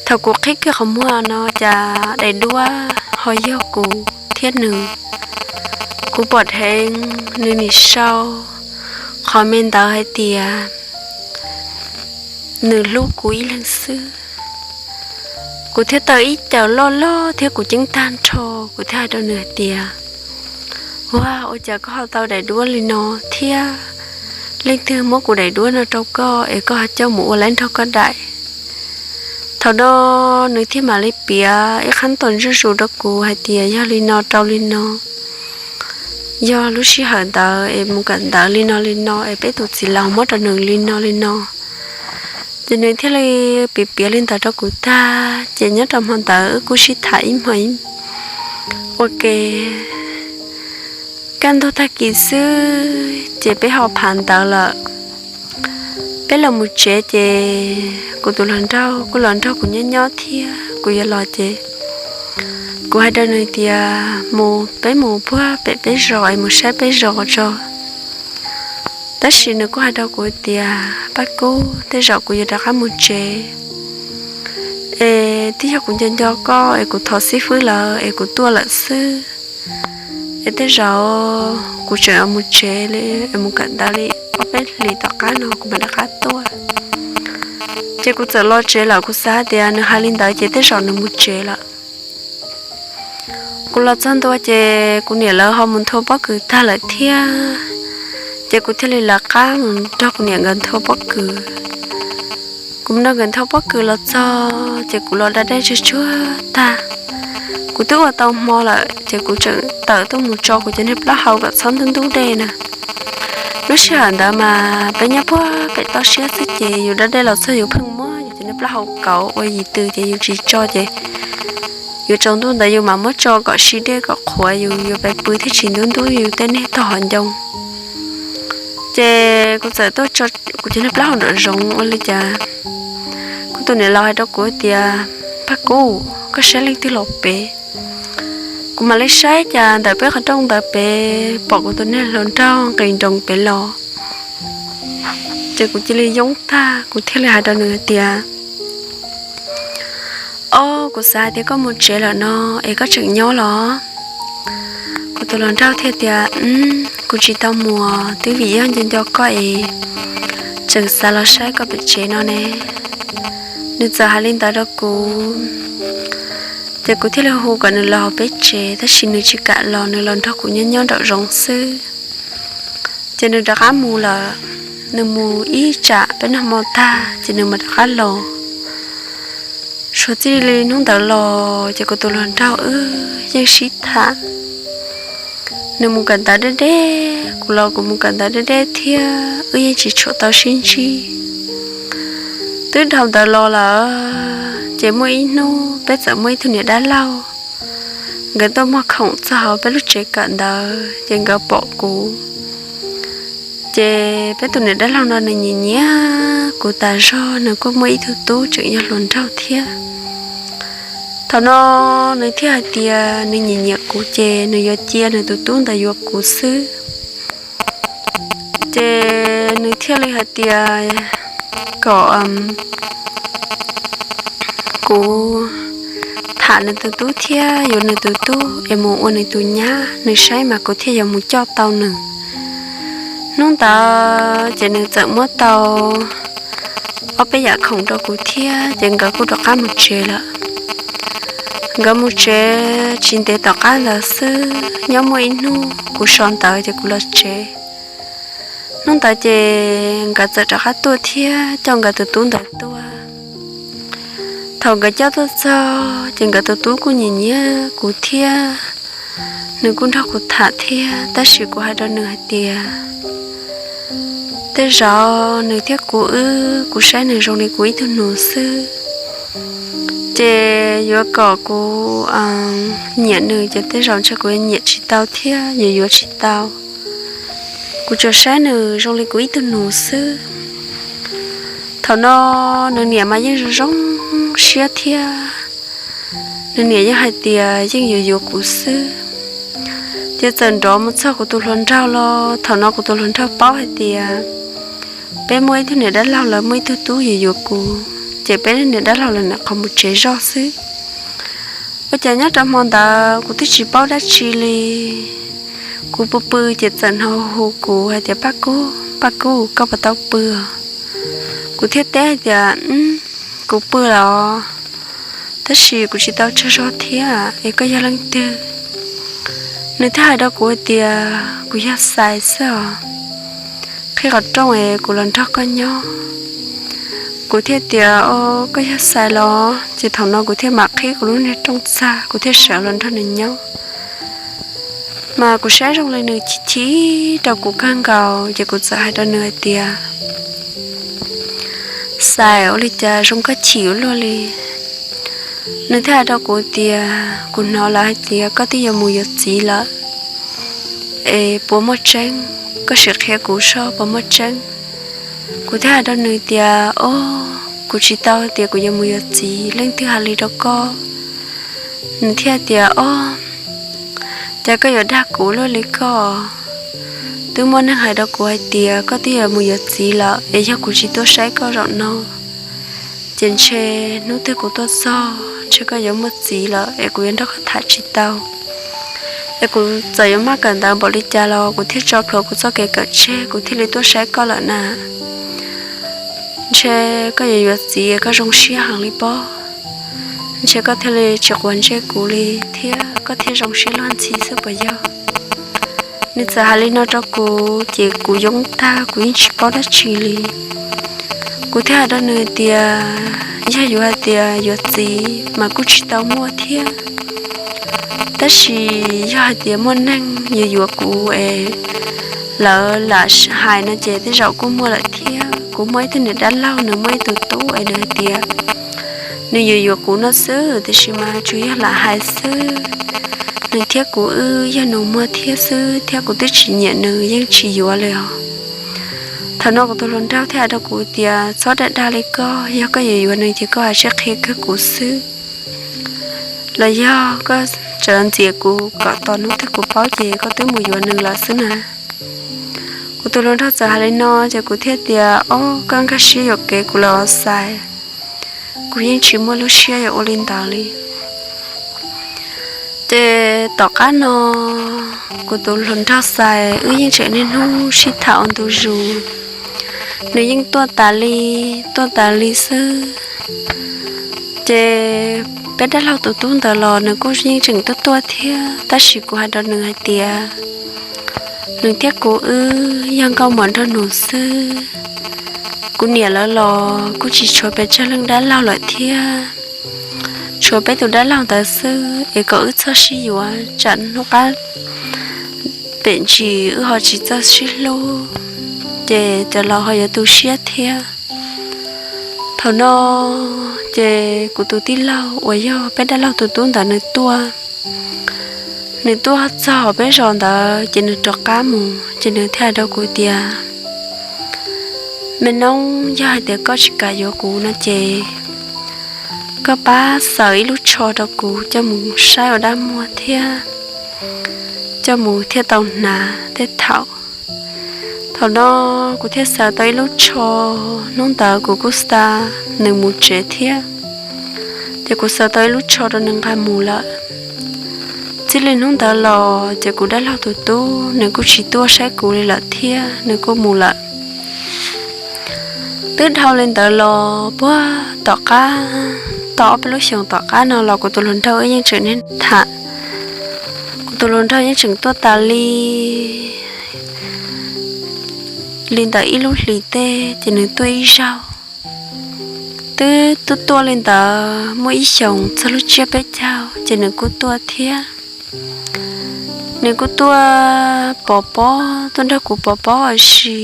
Thaum kuv qhib kiag qhov muag no cas daim duab ho yog kuv thiab nws. Kuv pom dheev nws nim sau qhov me ntawd hais tias nws hlub kuv ib leeg xwb. Kuv thiaj tau ib caws loj loj thiab kuv ceeb tag nrho, kuv thiaj hais rau nws hais tias, Ua, ua cas koj ho tau daim duab li no thiab? Leej twg muab kuv daim duab no rau koj es koj ho coj mus ua laib nrog koj daim? Thaum no nws thiaj mam li piav ib qhab tuam ntsuj zus rau kuv hais tias yog li no rau li no, yog lub sij hawm ntawd es mus kawm ntawv li no li no es peb tus txiv laus muab rau nws li no li no. Ces nws thiaj li piav piav li ntawd rau kuv tag ces nyob rau hmo ntawd wb kuj sib tham ib hmo ib ua ke. Kaj ntug tag kis xwb ces peb ho phav ntawv lawm. Peb los mus tsev ces kuv tus hluas nraug kuj los nrog kuv nyob nyob thiab kuv yuav los ces kuv hais rau nws tias mus, peb mus puag pem peb zos es mus saib peb zos tso. Tab sis nws kuj hais rau kuv tias, Paj Kub, tej zaum kuv yuav rov qab mus tsev es Twb yog kuv nco nco koj es kuv thov xib fwb lawm es kuv tuaj lawm xwb. Es tej zaum kuv tseem mus tsev li, mus kawm ntawv li ob peb hlis tom qab no kuv mam rov qab tuaj. Ces kuv txawm los tsev lawm, kuv xav hais tias nws hais li ntawd ces tej zaum nws mus tsev lawm. Kuv los txog ntua ces kuv niam lawv ho mus nthua pob kws tag lawm thiab, ces kuv thiaj li lawv qab mus nrog kuv niam nkawd nthua pob kws. Kuv mus nrog nkawd nthua pob kws los txog ces kuv los da dej tsuag tsuag tag. Kuv twb ua tau hmo lawm ces kuv tseem tawm tuaj mus tso kuv cov niag plaub hau kom txhob ntub ntub dej na. Lub sij hawm ntawd mas peb nyob puag pem toj siab xwb ces yus da dej los txog yus pheej muab yus cov niag plaub hau kauv ua yim twm ces yus tsis tso ces yus tsaus ntuj ntawd yus mam muab tso kom si dej kom qhuav yus yuav pais pw thiaj tsis ntub ntub yus tej niag tog hauv ncoo. Ces kuv txawm tuaj tso kuv cov niag plaub hau nraum zoov ua li cas, kuv tus niam laus hais rau kuv tias, Paj Kub, koj saib leej twg los pem? Kuv mam li saib cas ntawm peb qhov rooj ntawd pem pom kuv tus niag hluas nraug nqis nroos pem los. Ces kuv cia li yoob tag, kuv thiaj li hais rau nws hais tias, Ob, kuv xav hais tias koj mus tsev lawm no es koj tseem nyob los? Kuv tus hluas nraug thiaj tias, Kuv tsis tau mus, twb vim yog nco nco koj es tseem xav los saib koj pem tsev no ne. Nws txawm hais li ntawd rau kuv, ces kuv thiaj li hu kom nws los hauv peb tsev, tab sis nws tsis kam los, nws los nrog kuv nyob nyob nraum zoov xwb. Ces nws rov qab mus lawm, nws mus ib tsam peb noj hmo tag ces nws mam rov qab los. Suav txij li hnub ntawd los ces kuv tus hluas nraug wb yeej sib tham. Nws mus kawm ntawv deb deb, kuv los kuv mus kawm ntawv deb deb thiab, wb yeej tsis tshua tau sib ntsib. Twb dhau ntawd los lawm ces muaj ib hnub peb txawm muaj ib tug niam dab laug, nkawd tuaj muag khoom txog hauv peb lub tsev kawm ntawv ces nkawd pom kuv. Ces peb tus niam dab laug no nws nyiam nyiam kuv tas zog, nws kuj muaj ib tug tub tseem yog hluas nraug thiab. Thaum no nws thiaj hais tias nws nyiam nyiam kuv ces nws yuav cia nws tus tub ntawd yuav kuv xwb. Ces nws thiaj li hais tias kom kuv tham nws tus tub thiab yuav nws tus tub es mus ua nws tus nyab, nws saib mas kuv thiaj yuav mus coj tau nws. Hnub ntawd ces nws txawm muab tau ob peb yam khoom rau kuv thiab ces nkawd kuj rov qab mus tsev lawm. Nkawd mus tsev tsis ntev tom qab ntawd xwb, nyob muaj ib hnub kuv so ntawv ces kuv los tsev. Hnub ntawd ces nkawd txawm rov qab tuaj thiab coj nkawd tus tub ntawd tuaj. Thaum nkawd coj tuaj txog ces nkawd tus tub kuj nyiam nyiam kuv thiab, nws kuj nrog kuv tham thiab, tab sis kuv hais rau nws hais tias tej zaum nws thiab kuv wb, kuv saib nws zoo li kuv ib tug nus xwb. Ces yuav kom kuv nyiam nws ces tej zaum ntshe kuv nyiam tsis tau thiab yuav yuav tsis tau. Kuv tsuas saib nws zoo li kuv ib tug nus xwb. Thaum no nws niam mas yeej zoo zoo siab thiab, nws niam yeej hais tias yeej yuav yuav kuv xwb. Ces txawm nrov mus txog kuv tus hluas nraug los, thaum no kuv tus hluas nraug paub hais tias peb muaj ib tug niam dab laug lawv muaj ib tug tub yuav yuav kuv, ces peb niam dab laug lawv nyuam qhuav mus tsev zog xwb. Ua cas nyob rau hmo ntawd kuv twb tsis paub dab tsi li, kuv pw pw ces txawm hnov hu kuv hais tias, Paj Kub, Paj Kub, koj puas tau pw? Kuv thiaj teb hais tias, Kuv pw los, tab sis kuv tsis tau tsaug zog thiab es koj yog leej twg? Nws thiaj hais rau kuv hais tias, Kuv yog Xais xwb os, qhib qhov rooj es kuv los nrog koj nyob. Kuv thiaj tias, Koj yog Xais los? Ces thaum no kuv thiaj mam qhib kuv lub niag rooj txag, kuv thiaj sawv los nrog nws nyob. Mas kuv saib zoo li nws chim chim rau kuv kawg nkaus, ces kuv txawm hais rau nws hais tias, Xais, ua li cas zoo koj chim ua luaj li? Nws thiaj hais rau kuv tias, Kuv hnov lawv hais tias koj twb yuav mus yuav txiv lawm, es puas muaj tseeb? Koj sim qhia kuv seb puas muaj tseeb. Kuv thiaj hais rau nws tias, Ob, kuv tsis tau tias kuv yuav mus yuav txiv, leej twg hais li rau koj? Nws thiaj tias, Ob, cas koj yuav dag kuv luaj li koj? Twb muaj neeg hais rau kuv hais tias koj twb yuav mus yuav txiv lawm, es yog kuv tsis tuaj saib koj zaum no, ces ntshe hnub twg kuv tuaj txog ntshe koj yuav muaj txiv lawm es kuv yuav nrog koj tham tsis tau. Es kuv txawm yuav maj kawm ntawv npaum li cas los kuv thiaj tso plhuav kuv txoj kev kawm tseg, kuv thiaj li tuaj saib koj lawm na. Ntshe koj yuav yuav txiv koj zoo siab heev li pob, ntshe koj thiaj li tsis quav ntsej kuv li thiab koj thiaj zoo siab luag ntxhi xwb puas yog? Nws txawm hais li no rau kuv ces kuv yoob tag, kuv yeej tsis paub dab tsi li. Kuv thiaj hais rau nws hais tias, yog yuav hais tias yuav txiv mas kuj tsis tau muaj thiab, tab sis yog hais tias muaj neeg yuav yuav kuv es lawv lam hais no ces tej zaum kuj muaj lawm thiab. Kuv muaj ib tug niam dab laug, nws muaj ib tug tub es nws hais tias nws yuav yuav kuv no xwb, tiam sis mas tsuas yog lam hais xwb. Nws thiab kuv wb yog nus muag thiab xwb thiab, kuv twb tsis nyiam nws yeej tsis yuav li os. Thaum no kuv tus hluas nraug thiaj hais rau kuv tias, txhob dag dag li koj, yog koj yuav yuav nws ces koj hais siab qhia kawg kuv xwb, los yog koj tseem ntxias kuv kom tos hnub twg kuv paub ces koj twb mus yuav nws lawm xwb na. Kuv tus hluas nraug txawm hais li no ces kuv thiaj tias, ob, koj nkag siab yuam kev kuv lawm os Xais, kuv yeej tsis muaj lub siab yuav ua li ntawd li. Ces tom qab no kuv tus hluas nraug Xais wb yeej tseem niaj hnub sib tham ua ntu zus, nws yeej tuaj tas li, tuaj tas li xwb. Ces peb dab laug tus tub ntawd los nws kuj yeej tseem tuaj tuaj thiab, tab sis kuv hais rau nws hais tias, nws thiab kuv wb yog nkauj muam nraug nus xwb, kuv niam lawv los kuj tsis tshuav pes tsawg leej dab laug lawm thiab, tshuav peb tus dab laug ntawd xwb es kom wb txhob sib yuav tsam hnub qab pem ntsis wb ho tsis txawj sib hlub, ces cov laus ho yuav tu siab thiab. Thaum no ces kuv tus tij laug uas yog peb dab laug tus tub ntawd nws tuaj, nws tuaj txog peb zos ntawd ces nws rov qab mus ces nws thiaj hais rau kuv tias, me noob, yog hais tias koj tsis kam yuav kuv no ces koj pab xaws ib lub tsho rau kuv coj mus saib ua dab muag thiab coj mus thiaj tau hnav tej thaum. Thaum no kuv thiaj xaws tau ib lub tsho, hnub ntawd kuv kuj xa nws mus tsev thiab, ces kuv xaws tau ib lub tsho rau nws nqa mus lawm. Txij li hnub ntawd los ces kuv dab laug tus tub nws kuj tsis tuaj saib kuv li lawm thiab nws kuj mus lawm. Twb dhau li ntawd los puag tom qab, tau ob peb lub xyoos tom qab no los kuv tus hluas nraug wb yeej tseem niaj tham, kuv tus hluas nraug yeej tseem tuaj tas li. Li ntawm ib lub hlis tej ces nws tuaj ib zaug. Twb tuaj tuaj li ntawd muaj ib xyoos txog lub tsiab peb caug ces nws kuj tuaj thiab. Nws kuj tuaj pov pob, tuaj nrog kuv pov pob ua si.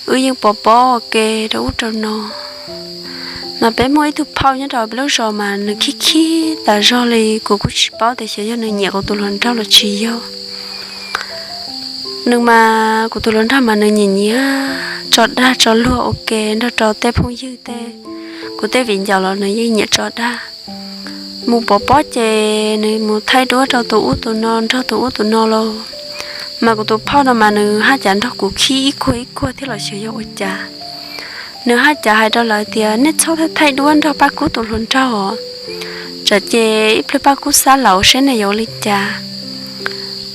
Wb yeej pov pob ua ke rau ub rau no. Mas peb muaj ib tug phauj nyob rau peb lub zos mas nws khib khib tas zog li, kuv kuj tsis paub tias xyov yog nws nyiam kuv tus hluas nraug los tsis yog. Nws mas kuv tus hluas nraug mas nws nyiam nyiam tso dag tso luag ua ke nrog rau tej phooj ywg tej, kuv tej viv ncaus los nws yeej nyiam tso dag. Mus pov pob ces nws mus thaij duab rau tus ub tus no nrog tus ub tus no los, mas kuv tus phauj no mas nws haj cas nrog kuv khib ib kuag ib kuag thiab los xyov yog ua cas. Nws haj cas hais rau lawv tias nej txhob thaij duab nrog Paj Kub tus hluas nraug os, tsam ces ib pliag Paj Kub xab laus seb nej yuav ua li cas.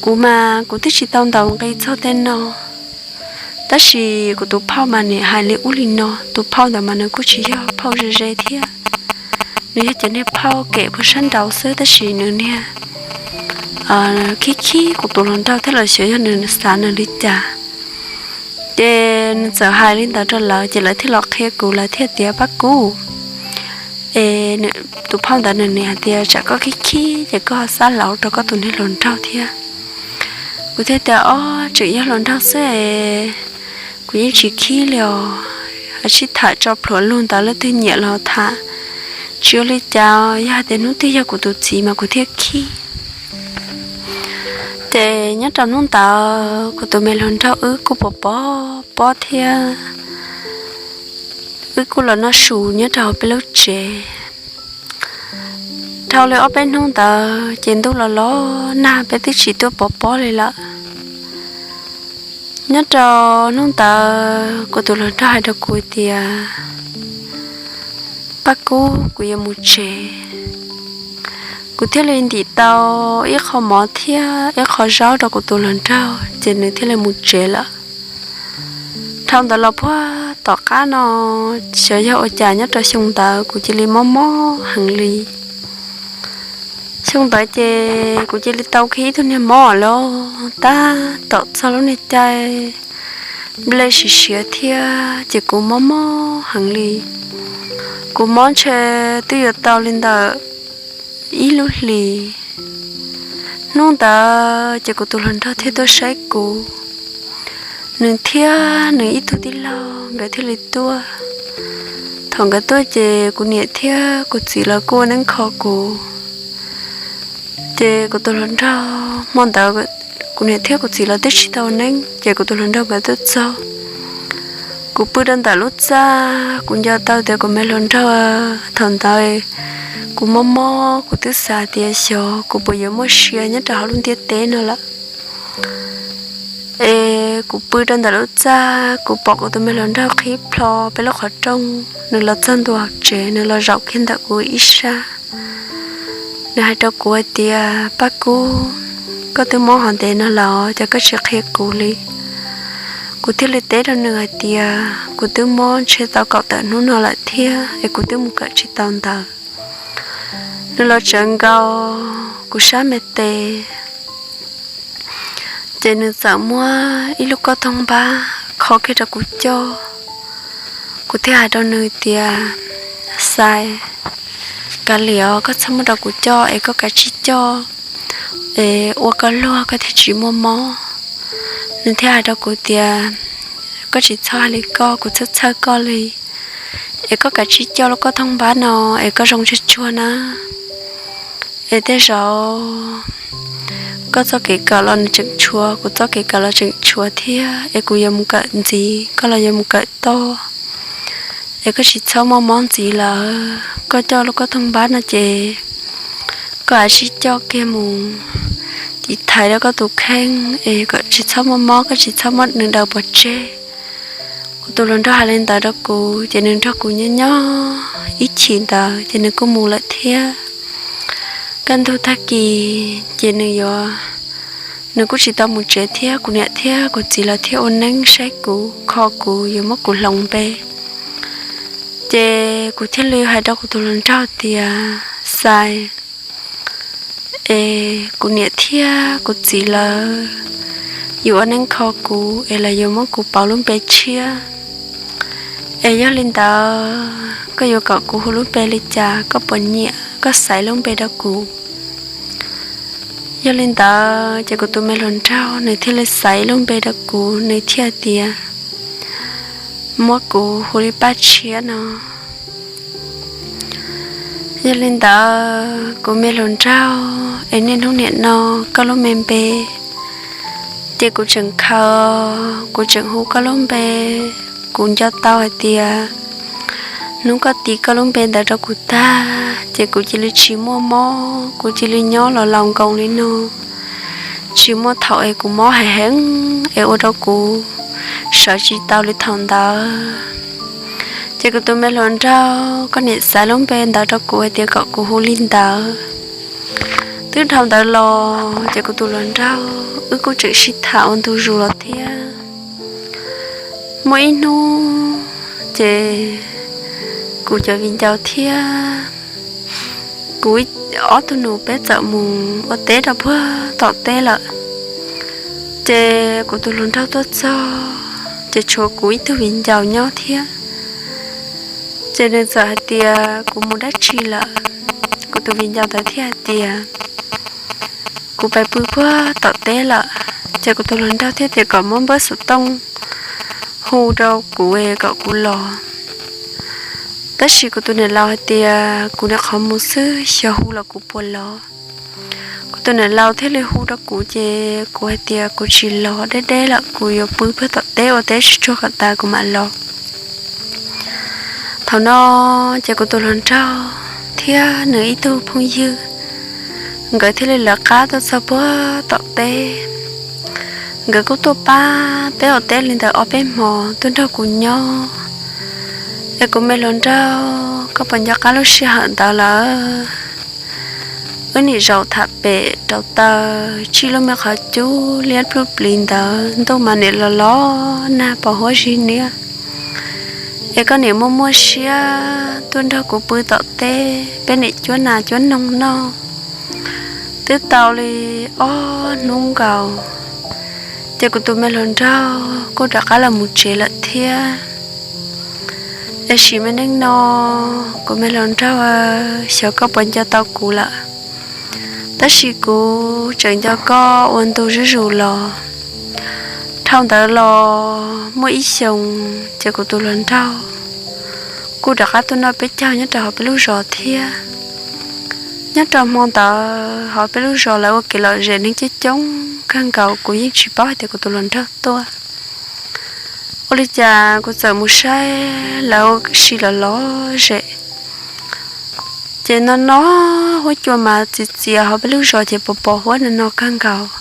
Kuv mas kuv twb tsis tau ntaus nqi txog tej no, tab sis kuv tus phauj mas nws hais li ub li no. Tus phauj ntawd mas nws kuj tsis yog phauj ze ze thiab, nws yog cov niag phauj kem puag sab nraud xwb, tab sis nws niag khib khib kuv tus hluas nraug thiab los xyov yog nws xav nws li cas. Ces nws txawm hais li ntawd rau lawv ces lawv thiaj los qhia kuv, lawv thiaj tias Paj Kub, es tus phauj ntawd nws niam hais tias tsam koj khib khib ces koj xab laus rau koj tus niag hluas nraug thiab. Kuv thiaj tias ob, tseem yog hluas nraug xwb es kuv yeej tsis khib li os, sib tham tso plhuav lug ntawd leej twg nyiam los tham, tsis ua li cas, yog hais tias hnub twg yog kuv tus txiv mas kuv thiaj khib. Ces nyob rau hnub ntawd kuv tus me hluas nraug wb kuj pov pob pob thiab, wb kuj los noj su nyob rau peb lub tsev. Dhau li ob peb hnub ntawd ces ntuj los los nag peb twb tsis tuaj pov pob li lawm. Nyob rau hnub ntawd kuv tus hluas nraug hais rau kuv tias Paj Kub, kuv yuav mus tsev. Kuv thiaj li ntim tau ib qho mov thiab ib qho zaub rau kuv tus hluas nraug ces nws thiaj li mus tsev lawm. Dhau ntawd los puag tom qab no, xyov yog ua cas nyob rau xyoo ntawd kuv cia li mob mob heev li. Xyoo ntawd ces kuv cia li tau kiag ib tug niag mob lawm, tab tom txog lub niag caij nplej siav siav thiab ces kuv mob mob heev li. Kuv mob ntshe twb yuav tau li ntawm ib lub hlis. Hnub ntawd ces kuv tus hluas nraug thiaj tuaj saib kuv. Nws thiab nws ib tug tij laug nkawd thiaj li tuaj. Thaum nkawd tuaj ces kuv niam thiab kuv txiv lawv kuj ua neeb kho kuv. Ces kuv tus hluas nraug hmo ntawd, kuv niam thiab kuv txiv lawv twb tsis tau ua neeb ces kuv tus hluas nraug nkawd tuaj txog. Kuv pw rau ntawm lub txaj, kuv nco tau tias kuv me hluas nraug, thaum ntawd kuv mob mob kuv twb xav tias xyov kuv puas yuav muaj sia nyob rau hauv lub ntiaj teb no lawm. Es kuv pw rau ntawm lub txaj, kuv pom kuv tus me hluas nraug qhib plho peb lub qhov rooj, nws los txog ntua tsev, nws los zaum kiag ntawm kuv ib sab. Nws hais rau kuv hais tias, Paj Kub, koj twb mob hov ntev no los cas koj tsis qhia kuv li? Kuv thiaj li teb rau nws hais tias, Kuv twb mob ntshe tau kaum tawm hnub no lawm thiab es kuv twb mus kawm tsis tau ntawv. Nws los tsawv nkaus kuv sab me tes, ces nws txawm muab ib lub kauj toog npab kho kiag rau kuv coj. Kuv thiaj hais rau nws tias, Xais, kav liam os, koj txhob muab rau kuv coj es koj kav tsij coj es ua koj luag koj thiaj tsis muaj mob. Nws thiaj hais rau kuv tias, Koj tsis txhob hais li koj, kuv txhawj txhawj koj li, es koj kav tsij coj lub kauj toog npab no es koj zoo tsuag tsuag na. Es tej zaum koj txoj kev kawm los nws tseem tshuav, kuv txoj kev kawm los tseem tshuav thiab, es kuv yuav mus kawm ntxiv, koj los yuav mus kawm toj. Es koj tsis txhob muaj mob ntxiv lawm, koj coj lub kauj toog npab no ces koj kav tsij coj kiag mus tiv thaiv rau koj tus kheej es koj tsis txhob muaj mob, koj tsis txhob muab nws daws pov tseg. Kuv tus hluas nraug hais li ntawd rau kuv ces nws nrog kuv nyob nyob ib chim ntawd ces nws kuj mus lawm thiab. Kaj ntug tag kis ces nws yuav, nws kuj tsis tau mus tsev thiab, kuv niam thiab kuv txiv lawv thiaj ua neeb saib kuv, kho kuv, yuav muab kuv hloov npe. Ces kuv thiaj li hais rau kuv tus hluas nraug tias, Xais, es kuv niam thiab kuv txiv lawv yuav ua neeb kho kuv es lawv yuav muab kuv pauv lub npe tshiab. Es yog li ntawd koj yuav kom kuv hu lub npe li cas, koj puas nyiam koj xaiv lub npe rau kuv? Yog li ntawd ces kuv tus me hluas nraug nws thiaj li xaiv lub npe rau kuv, nws thiaj tias muab kuv hu li Paj Tshiab no. Yog li ntawd kuv me hluas nraug, es niaj hnub nim no koj lub me npe ces kuv tseem khaws, kuv tseem hu koj lub npe. Kuv nco tau hais tias hnub koj tis koj lub npe ntawd rau kuv tag ces kuv cia li tsis muaj mob, kuv cia li nyob los laus nkoos li no, tsis muaj thaum es kuv mob heev heev es ua rau kuv sawv tsis tau li thaum ntawd. Ces kuv tus me hluas nraug, koj niam xaiv lub npe ntawd rau kuv hais tias kom kuv hu li ntawd. Twb dhau ntawd los ces kuv tus hluas nraug wb kuj tseem sib tham ua ntu zus los thiab. Muaj ib hnub ces kuv cov viv ncaus thiab kuv ob tug nus peb txawm mus ua teb rau puag tom teb lawm. Ces kuv tus hluas nraug tuaj txog ces tshuav kuv ib tug viv ncaus nyob thiab. Ces nws txawm hais tias, Kuv mus dab tsi lawm? Kuv tus viv ncaus ntawd thiaj hais tias, Kuv pais pw puag tom teb lawm. Ces kuv tus hluas nraug thiaj tias kom muab npawb xov tooj hu rau kuv kom kuv los. Tab sis kuv tus niam laus hais tias, Kuv nyuam qhuav mus xwb, xyov hu los kuv puas los. Kuv tus niam laus thiaj li hu rau kuv ces kuv hais tias, Kuv tsis los, deb deb lawm, kuv yuav pw puag tom teb ua teb tsuag tsuag kom tas kuv mam los. Thaum no ces kuv tus hluas nraug thiab nws ib tug phooj ywg, nkawd thiaj li lawv qab tuaj txog puag tom teb. Nkawd kuj tuaj pab peb ua teb li ntawm ob peb hmos tuaj nrog kuv nyob. Es kuv me hluas nraug, koj puas nco qab lub sij hawm ntawd lawm? Wb nim zaum tham pem rau taw tsib lub me qhov cub liab pluj plis ntawd, ntuj mas nim los los nag pos huab zig niab. Es koj nim muaj muaj siab tuaj nrog kuv pw tom teb, peb nim cuab nas cuab noog noj. Twb tau li ob hnub nkaus, ces kuv tus me hluas nraug kuj rov qab los mus tsev lawm thiab. Es sim me neej no, kuv me hluas nraug, xyov koj puas nco tau kuv lawm, tab sis kuv tseem nco koj ua ntu zuj zus los. Dhau ntawd los muaj ib xyoos ces kuv tus hluas nraug kuj rov qab tuaj noj peb caug nyob rau hauv peb lub zos thiab. Nyob rau hmo ntawd hauv peb lub zos lawv ua kev lom zem neeg coob coob kawg nkaus, kuv yeej tsis paub hais tias kuv tus hluas nraug tuaj. Ua li cas kuv txawm mus saib lawv ua si los lom zem, ces no no huab cua mas txias txias hauv peb lub zos ces pos pos huab no no kawg nkaus.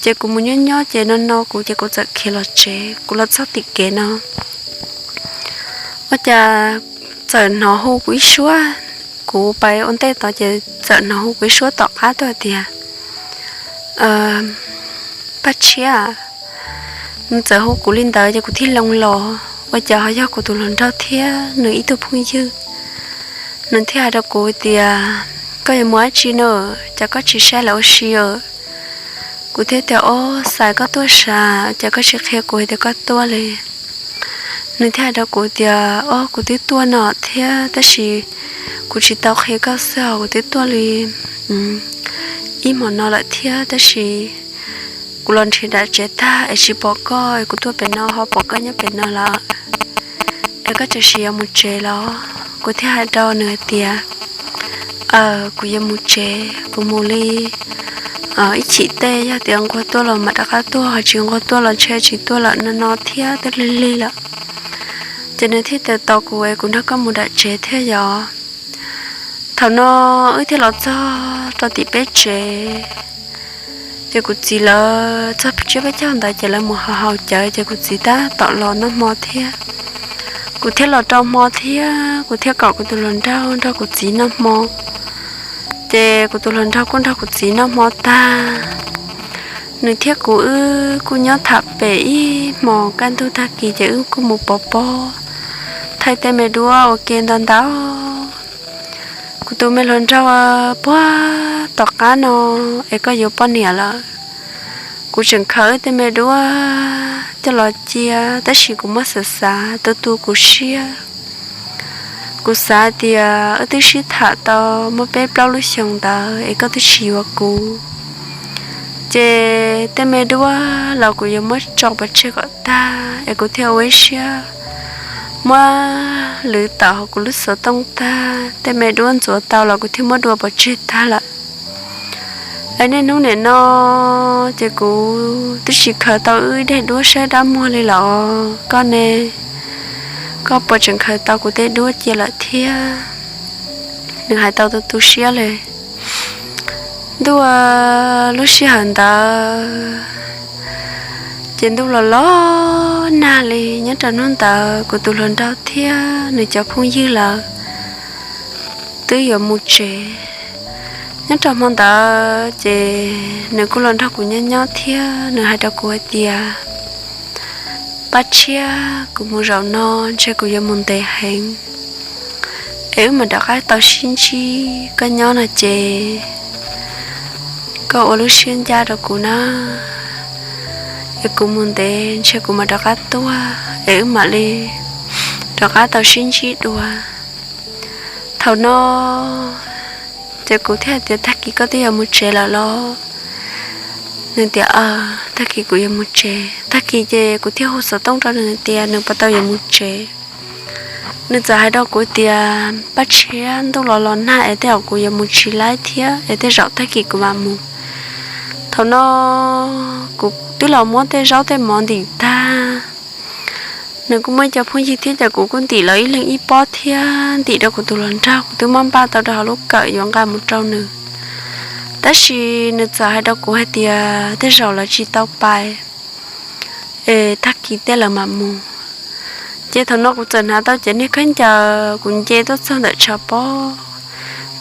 Ces kuv mus nyob nyob ces no no kuv ces kuv txawm khiav los tsev, kuv los txog tim kev no ua cas txawm hnov hu kuv ib suab. Kuv pais ua ntej tod ces txawm hnov hu kuv ib suab tom qab tuaj hais tias, Paj Tshiab. Nws txawm hu kuv li ntawd ces kuv thiaj loo los ua cas ho yog kuv tus hluas nraug thiab nws ib tug phooj ywg. Nws thiaj hais rau kuv tias, Koj yuav mus dab tsi na, cas koj tsis saib lawv ua si a? Kuv thiaj tias, Ob, xav koj tuaj sav, cas koj tsis qhia kuv hais tias koj tuaj li? Nws thiaj hais rau kuv tias, Ob, kuv twb tuaj no thiab, tab sis kuv tsis tau qhia koj xwb os, kuv twb tuaj li ib hmos no lawm thiab, tab sis kuv los nrhiav nram tsev tag es tsis pom koj, es kuv tuaj pem no ho pom koj nyob pem no lawm, es koj tseem yuav mus tsev los? Kuv thiaj hais rau nws hais tias, Aw, kuv yuav mus tsev, kuv mus li ib chim tej, yog tias nquag tuaj los mam rov qab tuaj, ho tsis nquag tuaj los ntshe tsis tuaj lawm, no no thiab twb lig lig lawm. Ces nws thiaj tias, Tos kuv es kuv nrog koj mus nram tsev thiab yom. Thaum no wb thiaj los txog rau tim peb tsev, ces kuv txiv lawv txog tsiab peb caug ntawd ces lawv mus haus haus cawv, ces kuv txiv tab tom los noj hmo thiab. Kuv thiaj los rau hmo thiab, kuv thiaj kom kuv tus hluas nraug nrog kuv txiv noj hmo. Ces kuv tus hluas nraug kuj nrog kuv txiv noj hmo tag, nws thiab kuv wb kuj nyob tham pem ib hmos kaj ntug tag kis ces wb kuj mus pov pob, thaij tej me duab ua ke ntau ntau. Kuv tus me hluas nraug, Puag tom qab no es koj yuav poj niam lawm, kuv tseem khaws tej me duab coj los cia, tab sis kuv muab xav xav tu tu kuv siab. Kuv xav tias wb twb sib tham tau muaj peb plaub lub xyoos ntawd es koj twb tsis yuav kuv, ces tej me duab los kuv yuav muab tso pov tseg kom tag es kuv thiaj ua ib siab muab lwv tawm hauv kuv lub xov tooj tag, tej me duab ntxuav tau los kuv thiaj muab dua pov tseg tag lawm. Es niaj hnub nim no ces kuv twb tsis khaws tau wb ib daim duab saib dab muag li los koj ne, koj puas tseem khaws tau kuv tej duab cia lawm thiab? Nws hais tau tu tu siab li. Ntuj, lub sij hawm ntawd ces ntuj los los nag li. Nyob rau hnub ntawd kuv tus hluas nraug thiab nws cov phooj ywg lawv twb yuav mus tsev. Nyob rau hmo ntawd ces nws kuj los nrog kuv nyob nyob thiab nws hais rau kuv hais tias, Paj Tshiab, kuv mus zaum no ntshe kuv yuav mus ntev heev, es wb mam rov qab tau sib ntsib, koj nyob no ces koj ua lub siab ncaj rau kuv na. Es kuv mus ntev ntshe kuv mam rov qab tuaj es wb mam li rov qab tau sib ntsib dua. Thaum no ces kuv thiaj tias, Tag kis koj twb yuav mus tsev lawm los? Nws tias, Tag kis kuv yuav mus tsev. Tag kis ces kuv thiaj hu xov tooj rau nws tias nws puas tau yuav mus tsev. Nws txawm hais rau kuv tias, Paj Tshiab, ntuj los los nag es tej zaum kuv yuav mus tsis laib thiab es tej zaum tag kis kuv mam mus. Thaum no kuv twb los muab tej zaub tej mov ntim tag. Nws kuj muaj cov phooj ywg thiab ces kuv kuj ntim lawv ib leeg ib pob thiab ntim rau kuv tus hluas nraug, kuv twb muab npaj tau rau hauv lub kawm yuav nqa mus rau nws. Tab sis nws txawm hais rau kuv hais tias tej zaum lawv tsis tau pais, es tag kis tej lawv mam mus. Ces thaum no kuv txawm hnav tau cov niag khaub ncaws kuv nce tuaj txog ntawm tshav pob.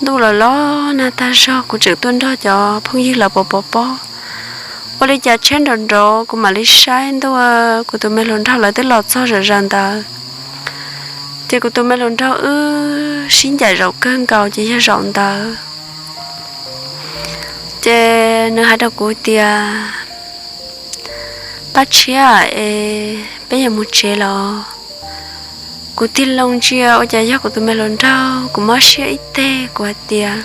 Ntuj los los nag tag zog, kuv tseem tuaj nrog cov phooj ywg lawv pov pov pob. Ua li cas tsheb nrov nrov, kuv mam li saib ntua, kuv tus me hluas nraug lawv twb los txog zom zaws ntawd. Ces kuv tus me hluas nraug wb sib ncaim zaum kawg nkaus ces yog zaum ntawd. Ces nws hais rau kuv tias, Paj Tshiab, es peb yuav mus tsev los? Kuv tig loo ntsia ua cas yog kuv tus me hluas nraug, kuv mob siab ib teg, kuv hais tias,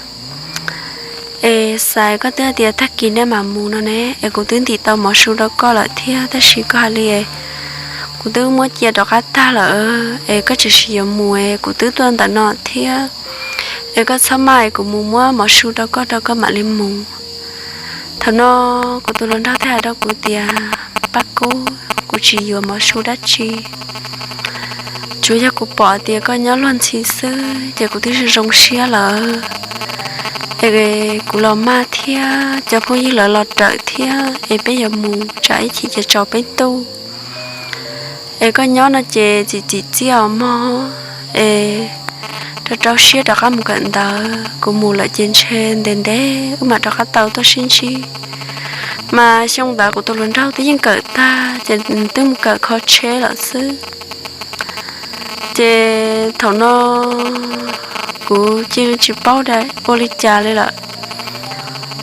Es Xais, koj twb hais tias tag kis nej mam mus no ne, es kuv twb ntim tau mov su rau koj lawm thiab, tab sis koj hais li, kuv twb muab cia rov qab tag lawm, es koj tseem yuav mus, es kuv twb tuaj ntawm no thiab, es koj txhob maj, es kuv mus muab mov su rau koj, rau koj mam li mus. Thaum no kuv tus hluas nraug thiaj hais rau kuv tias, Paj Kub, kuv tsis yuav mov su dab tsi, tsuas yog kuv pom tias koj nyob luag ntxhi xwb ces kuv twb zoo zoo siab lawm. Es kuv los maj thiab cov phooj ywg lawv los rawm thiab, es peb yuav mus tsam ib chim ces tsaus peb ntuj. Es koj nyob no ces txim txim txiaj os mog, es rau rau siab rov qab mus kawm ntawv, kuv mus lawm ces ntshe ntev ntev wb mam rov qab tau tuaj sib ntsib. Mas xyoo ntawd kuv tus hluas nraug twb yeej kawm tag ces twb mus kawm kho tsheb lawm xwb. Ces thaum no kuv cia li tsis paub ua li cas li lawm.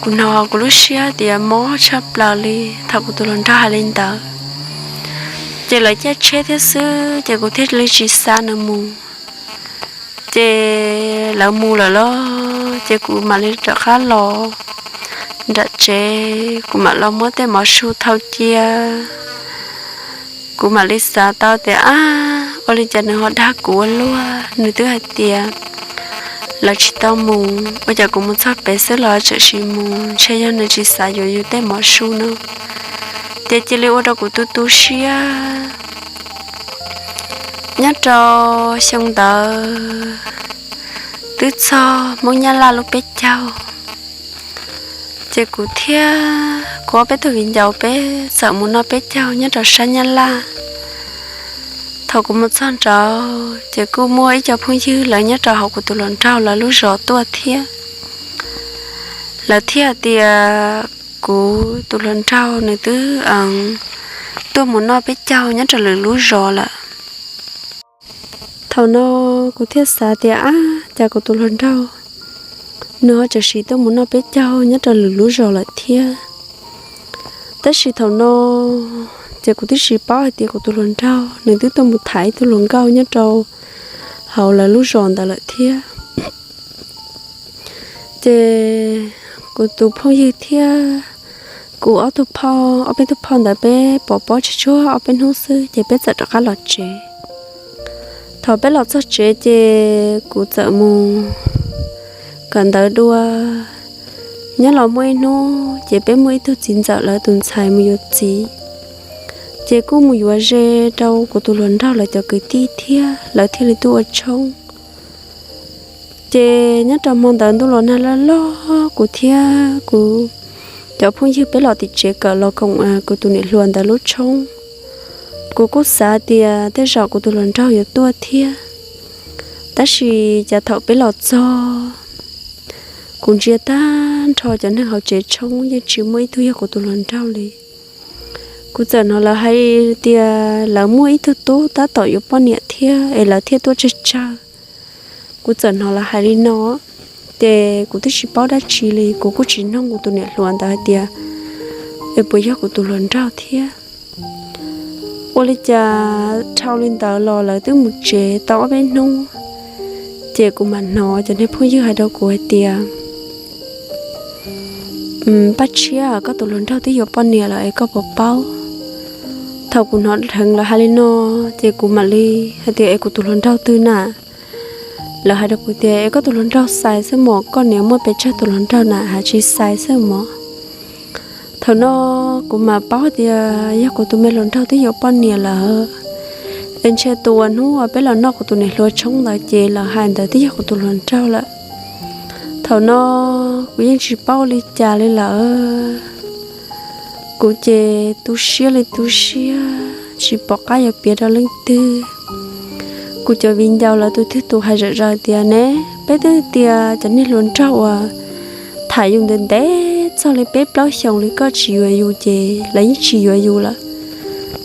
Kuv hnov kuv lub siab tias mob tshaj plaws li thaum kuv tus hluas nraug hais li ntawd. Ces lawv caij tsheb thiab xwb ces kuv thiaj li tsis xa nws mus. Ces lawv mus lawm los ces kuv mam li rov qab los nram tsev, kuv mam los muab tej mov su thau cia. Kuv mam li xav tau tias, ab, ua li cas nws ho dag kuv ua luaj, nws twb hais tias lawv tsis tau mus, ua cas kuv mus txog pem xwb los tseem sim mus, ntshe yog nws tsis xav yuav yus tej mov su no. Ces cia li ua rau kuv tu tu siab. Nyob rau xyoo ntawd twb txog Hmoob Nyab Laj lub peb caug, ces kuv thiab kuv ob peb tug viv ncaus peb txawm mus noj peb caug nyob rau sab Nyab Laj. Thaum kuv mus txog nraud ces kuj muaj ib co phooj ywg lawv nyob rau hauv kuv tus hluas nraug lawv lub zos tuaj thiab. Lawv thiaj tias kuv tus hluas nraug nws twb tuaj mus noj peb caug nyob rau lwm lub zos lawm. Thaum no kuv thiaj xav tias, ab, cas kuv tus hluas nraug nws ho tseem sim tuaj mus noj peb caug nyob rau lwm lub zos lawm thiab. Tab sis thaum no ces kuv twb tsis paub hais tias kuv tus hluas nraug nws twb tuaj mus tham ib tug hluas nkauj nyob rau hauv lawv lub zos ntawd lawm thiab. Ces kuv tus phooj ywg thiab kuv ob tug phauj, ob peb tug phauj ntawd peb pov pob tsuag tsuag ob peb hnub xwb ces peb txawm rov qab los tsev. Thaum peb los txog tsev ces kuv txawm mus kawm ntawv dua. Nyob los muaj ib hnub ces peb muaj ib tug txiv ntxawm lawv tus ntxhais mus yuav txiv, ces kuj mus yuav ze rau kuv tus hluas nraug lawv cov kwv tij thiab lawv thiaj li tuaj ua tshoob. Ces nyob rau hmo ntawd ntuj los nag loj loj, kuv thiab kuv cov phooj ywg peb los tim tsev kawm los koom kuv tus niam hluas ntawd lub tshoob. Kuv kuj xav tias tej zaum kuv tus hluas nraug yuav tuaj thiab, tab sis cas thaum peb los txog, kuv ntsia tag nrho cov neeg hauv tsev tshoob yeej tsis muaj ib tug yog kuv tus hluas nraug li. Kuv txawm hnov lawv hais tias lawv muaj ib tug tub tab tom yuav poj niam thiab es lawv thiaj tuaj tsawg tsawg. Kuv txawm hnov lawv hais li no, ces kuv twb tsis paub dab tsi li, kuv kuj tsis noog kuv tus niam hluas ntawd hais tias es puas yog kuv tus hluas nraug thiab. Ua li cas dhau li ntawd los lawv twb mus tsev tau ob peb hnub, ces kuv mam hnov cov niag phooj ywg hais rau kuv hais tias, Paj Tshiab, koj tus hluas nraug twb yuav poj niam lawm es koj puas paub? Thaum kuv hnov dheev lawv hais li no, ces kuv mam li hais tias, Es kuv tus hluas nraug twg na? Lawv hais rau kuv tias, Es koj tus hluas nraug Xais xwb mos, koj niam muaj pes tsawg tus hluas nraug na, hais tsis Xais xwb mos. Thaum no kuv mam paub tias yog kuv tus me hluas nraug twb yuav poj niam lawm, es ntshe tus uas hnub uas peb los noj kuv tus niam hluas tshoob ntawd ces lawv hais ntawd twb yog kuv tus hluas nraug lawm. Thaum no kuv yeej tsis paub ua li cas li lawm. Kuv ces tu siab li tu siab, tsis pom qab yuav piav rau leej twg. Kuv cov viv ncaus lawv tus twg tus hais zom zaws tias ne, peb twb tias cov niag hluas nraug uas tham yus ntev ntev txog li peb plaub xyoos li koj tsis yuav yus ces lawv yeej tsis yuav yus lawm.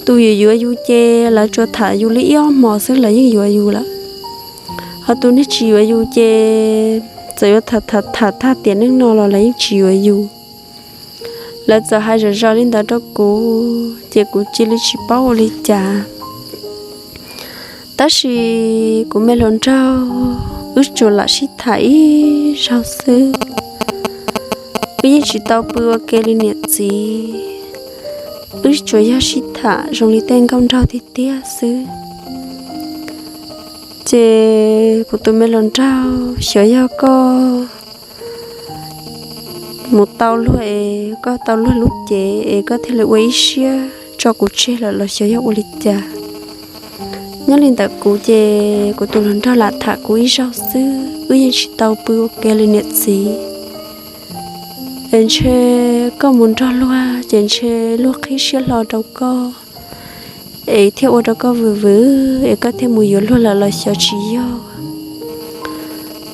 Tus yuav yuav yus ces lawv tsuas tham yus li ib ob hmos xwb lawv yeej yuav yus lawm. Ho tus niag tsis yuav yus ces txawm yuav tham tham tham tag tiam neej no los lawv yeej tsis yuav yus. Lawv txawm hais zom zaws li ntawd rau kuv ces kuv cia li tsis paub ua li cas. Tab sis kuv me hluas nraug wb tsuas lam sib tham ib zaug xwb. Wb yeej tsis tau pw ua ke li niam txiv, wb tsuas yog sib tham zoo li tej nkauj nraug tiag tiag xwb. Ces kuv tus me hluas nraug, xyov yog koj mus tau luag es koj tau luag lub cev es koj thiaj li ua ib siab tso kuv tseg lawm los xyov yog ua li cas. Nyob li ntawd kuv ces kuv tus hluas nraug lam tham kuv ib zaug xwb, wb yeej tsis tau pw ua ke li niam txiv. Es ntshe koj mus nrog luag ces ntshe luag qhib siab hlo rau koj es thiaj ua rau koj vwm vwm es koj thiaj mus yuav luag lawm los xyov tsis yog.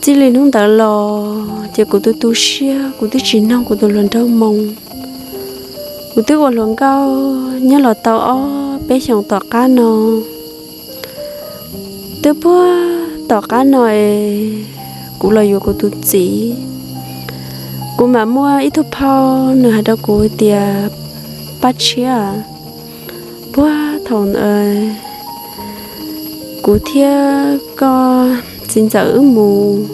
Txij li hnub ntawd los ces kuv tu tu siab, kuv twb tsis noog kuv tus hluas nraug moo. Kuv twb ua hluas nkauj nyob los tau ob peb xyoos tom qab no, twb puag tom qab no es kuv los yuav kuv tus txiv. Kuv mam muaj ib tug phauj nws hais rau kuv tias, Paj Tshiab, puag thaum kuv thiab koj txiv ntxawm wb mus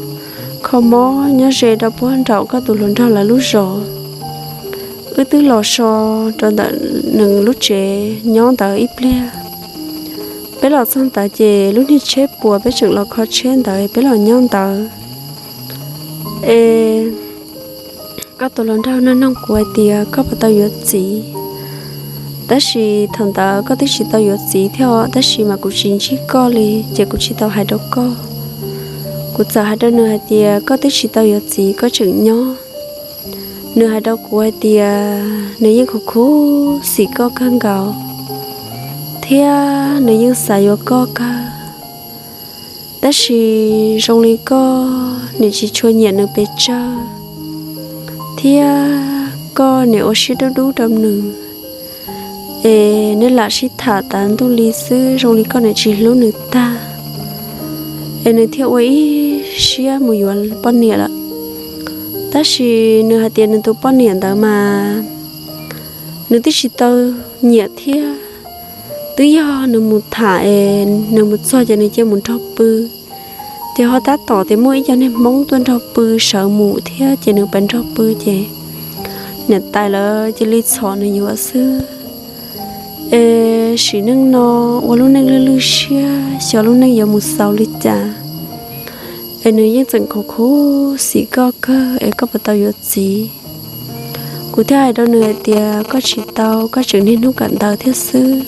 kho mob nyob ze rau puag nraum koj tus hluas nraug lawv lub zos, wb twb los so rau ntawm nws lub tsev nyob ntawd ib pliag. Peb los txog ntawd ces lub niag tsheb puas peb tseem los kho tsheb ntawd peb los nyob ntawd. Es koj tus hluas nraug nug noog kuv hais tias koj puas tau yuav txiv. Tab sis thaum ntawd koj twb tsis tau yuav txiv thiab os, tab sis mas kuv tsis ntsib koj li ces kuv tsis tau hais rau koj. Kuv txawm hais rau nws hais tias koj twb tsis tau yuav txiv koj tseem nyob. Nws hais rau kuv hais tias nws yeej khuv khuv xim koj kawg nkaus thiab nws yeej xav yuav koj kawg, tab sis zoo li koj nim tsis tshua nyiam nws pes tsawg thiab koj nim ua siab dub dub rau nws, es neb lam sib tham tas ntuj li xwb zoo li koj nim tsis hlub nws tag, es nws thiaj ua ib siab mus yuav poj niam lawm. Tab sis nws hais tias nws tus poj niam ntawd mas nws twb tsis tau nyiam thiab, twb yog nws mus tham es nws mus txog ces nws cia mus nrog pw. Ces ho tab tom tias muaj ib co niag Hmoob tuaj nrog pw sawv mus thiab ces nws pab nrog pw ces niam tais lawv cia li txhom nws yuav xwb. Es sim neej no ua lub neej lwj lwj siab xyov lub neej yuav mus xaus li cas. Es nws yeej tseem khuv khuv xim koj kawg es koj puas tau yuav txiv. Kuv thiaj hais rau nws hais tias koj tsis tau, koj tseem niaj hnub kawm ntawv thiab xwb,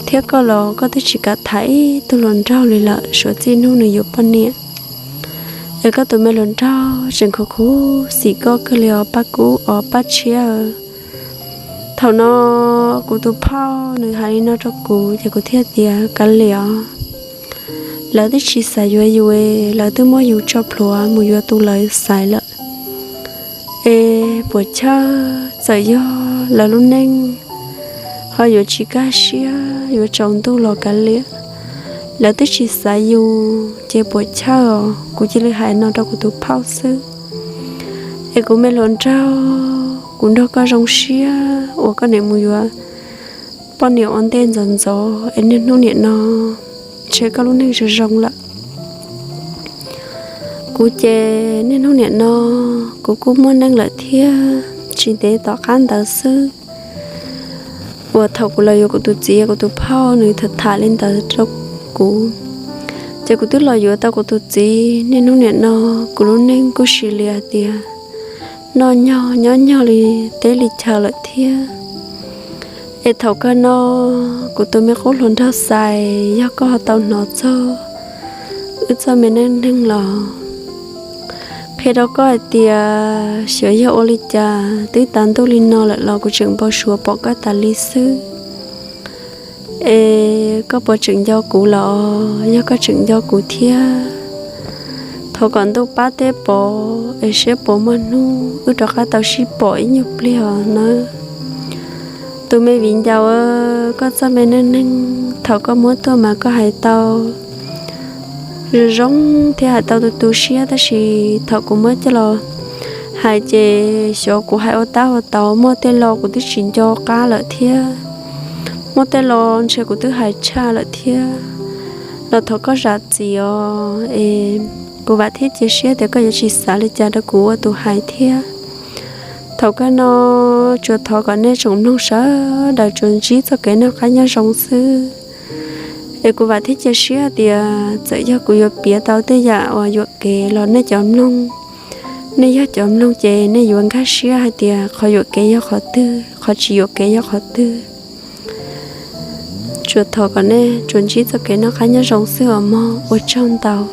thiab koj los koj twb tsis kam tham ib tug hluas nraug li lawm suav txij hnub nws yuav poj niam. Es koj tus me hluas nraug tseem khuv khuv xim koj kawg li os Paj Kub os Paj Tshiab. Thaum no kuv tus phauj nws hais li no rau kuv ces kuv thiaj tias kav liam os, lawv twb tsis xav yuav yus, lawv twb muab yus tso plhuav mus yuav tus lawv xaiv lawm. Es puas chawj, txawm yog lawv lub neej ho yuav tsis kaj siab yuav tsaus ntuj los kav liam, lawv twb tsis xaiv yus ces puas chawj os. Kuv cia li hais no rau kuv tus phauj xwb. Es kuv me hluas nraug, kuv nrog koj zoo siab uas koj niam mus yuav poj niam ua ntej ntxov ntxov es niaj hnub niam no ntshe koj lub neej zoo zoo lawm. Kuv ces niaj hnub niam no kuv kuj muaj neej lawm thiab, tsis ntev tom qab ntawd xwb uas thaum kuv los yuav kuv tus txiv kuv tus phauj nws tham tham li ntawd rau kuv, ces kuv twb los yuav tau kuv tus txiv. Niaj hnub niam no kuv lub neej kuj sis li hais tias noj nyog nyob nyog li teb li chaw lawm thiab. Es thaum kawg no kuv tus me qub hluas nraug Xais, yog koj ho tau hnov txog wb txoj me neej neeg los qhia rau koj hais tias xyov yog ua li cas twb tas ntuj li no lawm los kuv tseem npau suav pom koj tas li xwb. Es koj puas tseem nco kuv los? Yog koj tseem nco kuv thiab, thov kom ntuj pab teb pov es saib puas muaj hnub wb rov qab tau sib pom ib nyuag pliag os nawb. Tus me viv ncaus, koj txoj me neej neeg thaum koj muab tuaj mas koj hais tau zoo zoo thiab hais tau tu tu siab, tab sis thaum kuv muab coj los hais ces xyov kuv hais ua tab ua tau, muaj tej lo kuv twb tsis nco qab lawm thiab, muaj tej lo ntshe kuv twb hais tshaj lawm thiab, los thov koj zam txim os. Es kuv vam thiab cia siab tias koj yuav tsis xav li cas rau kuv ua tus hais thiab. Thaum kawg no tsuas thov kom nej tsoom mloog sawv daws tsuas ntsib txoj kev noj qab nyob zoo xwb. Es kuv vam thiab cia siab tias txawm yog kuv yuav piav tau tej yam uas yuam kev los nej cov mloog, nej yog cov mloog ces nej yuav nkag siab hais tias qhov yuam kev yog qhov twg, qhov tsis yuam kev yog qhov twg. Tsuas thov kom nej tsuas ntsib txoj kev noj qab nyob zoo xwb os mog, ua tsaug ntau.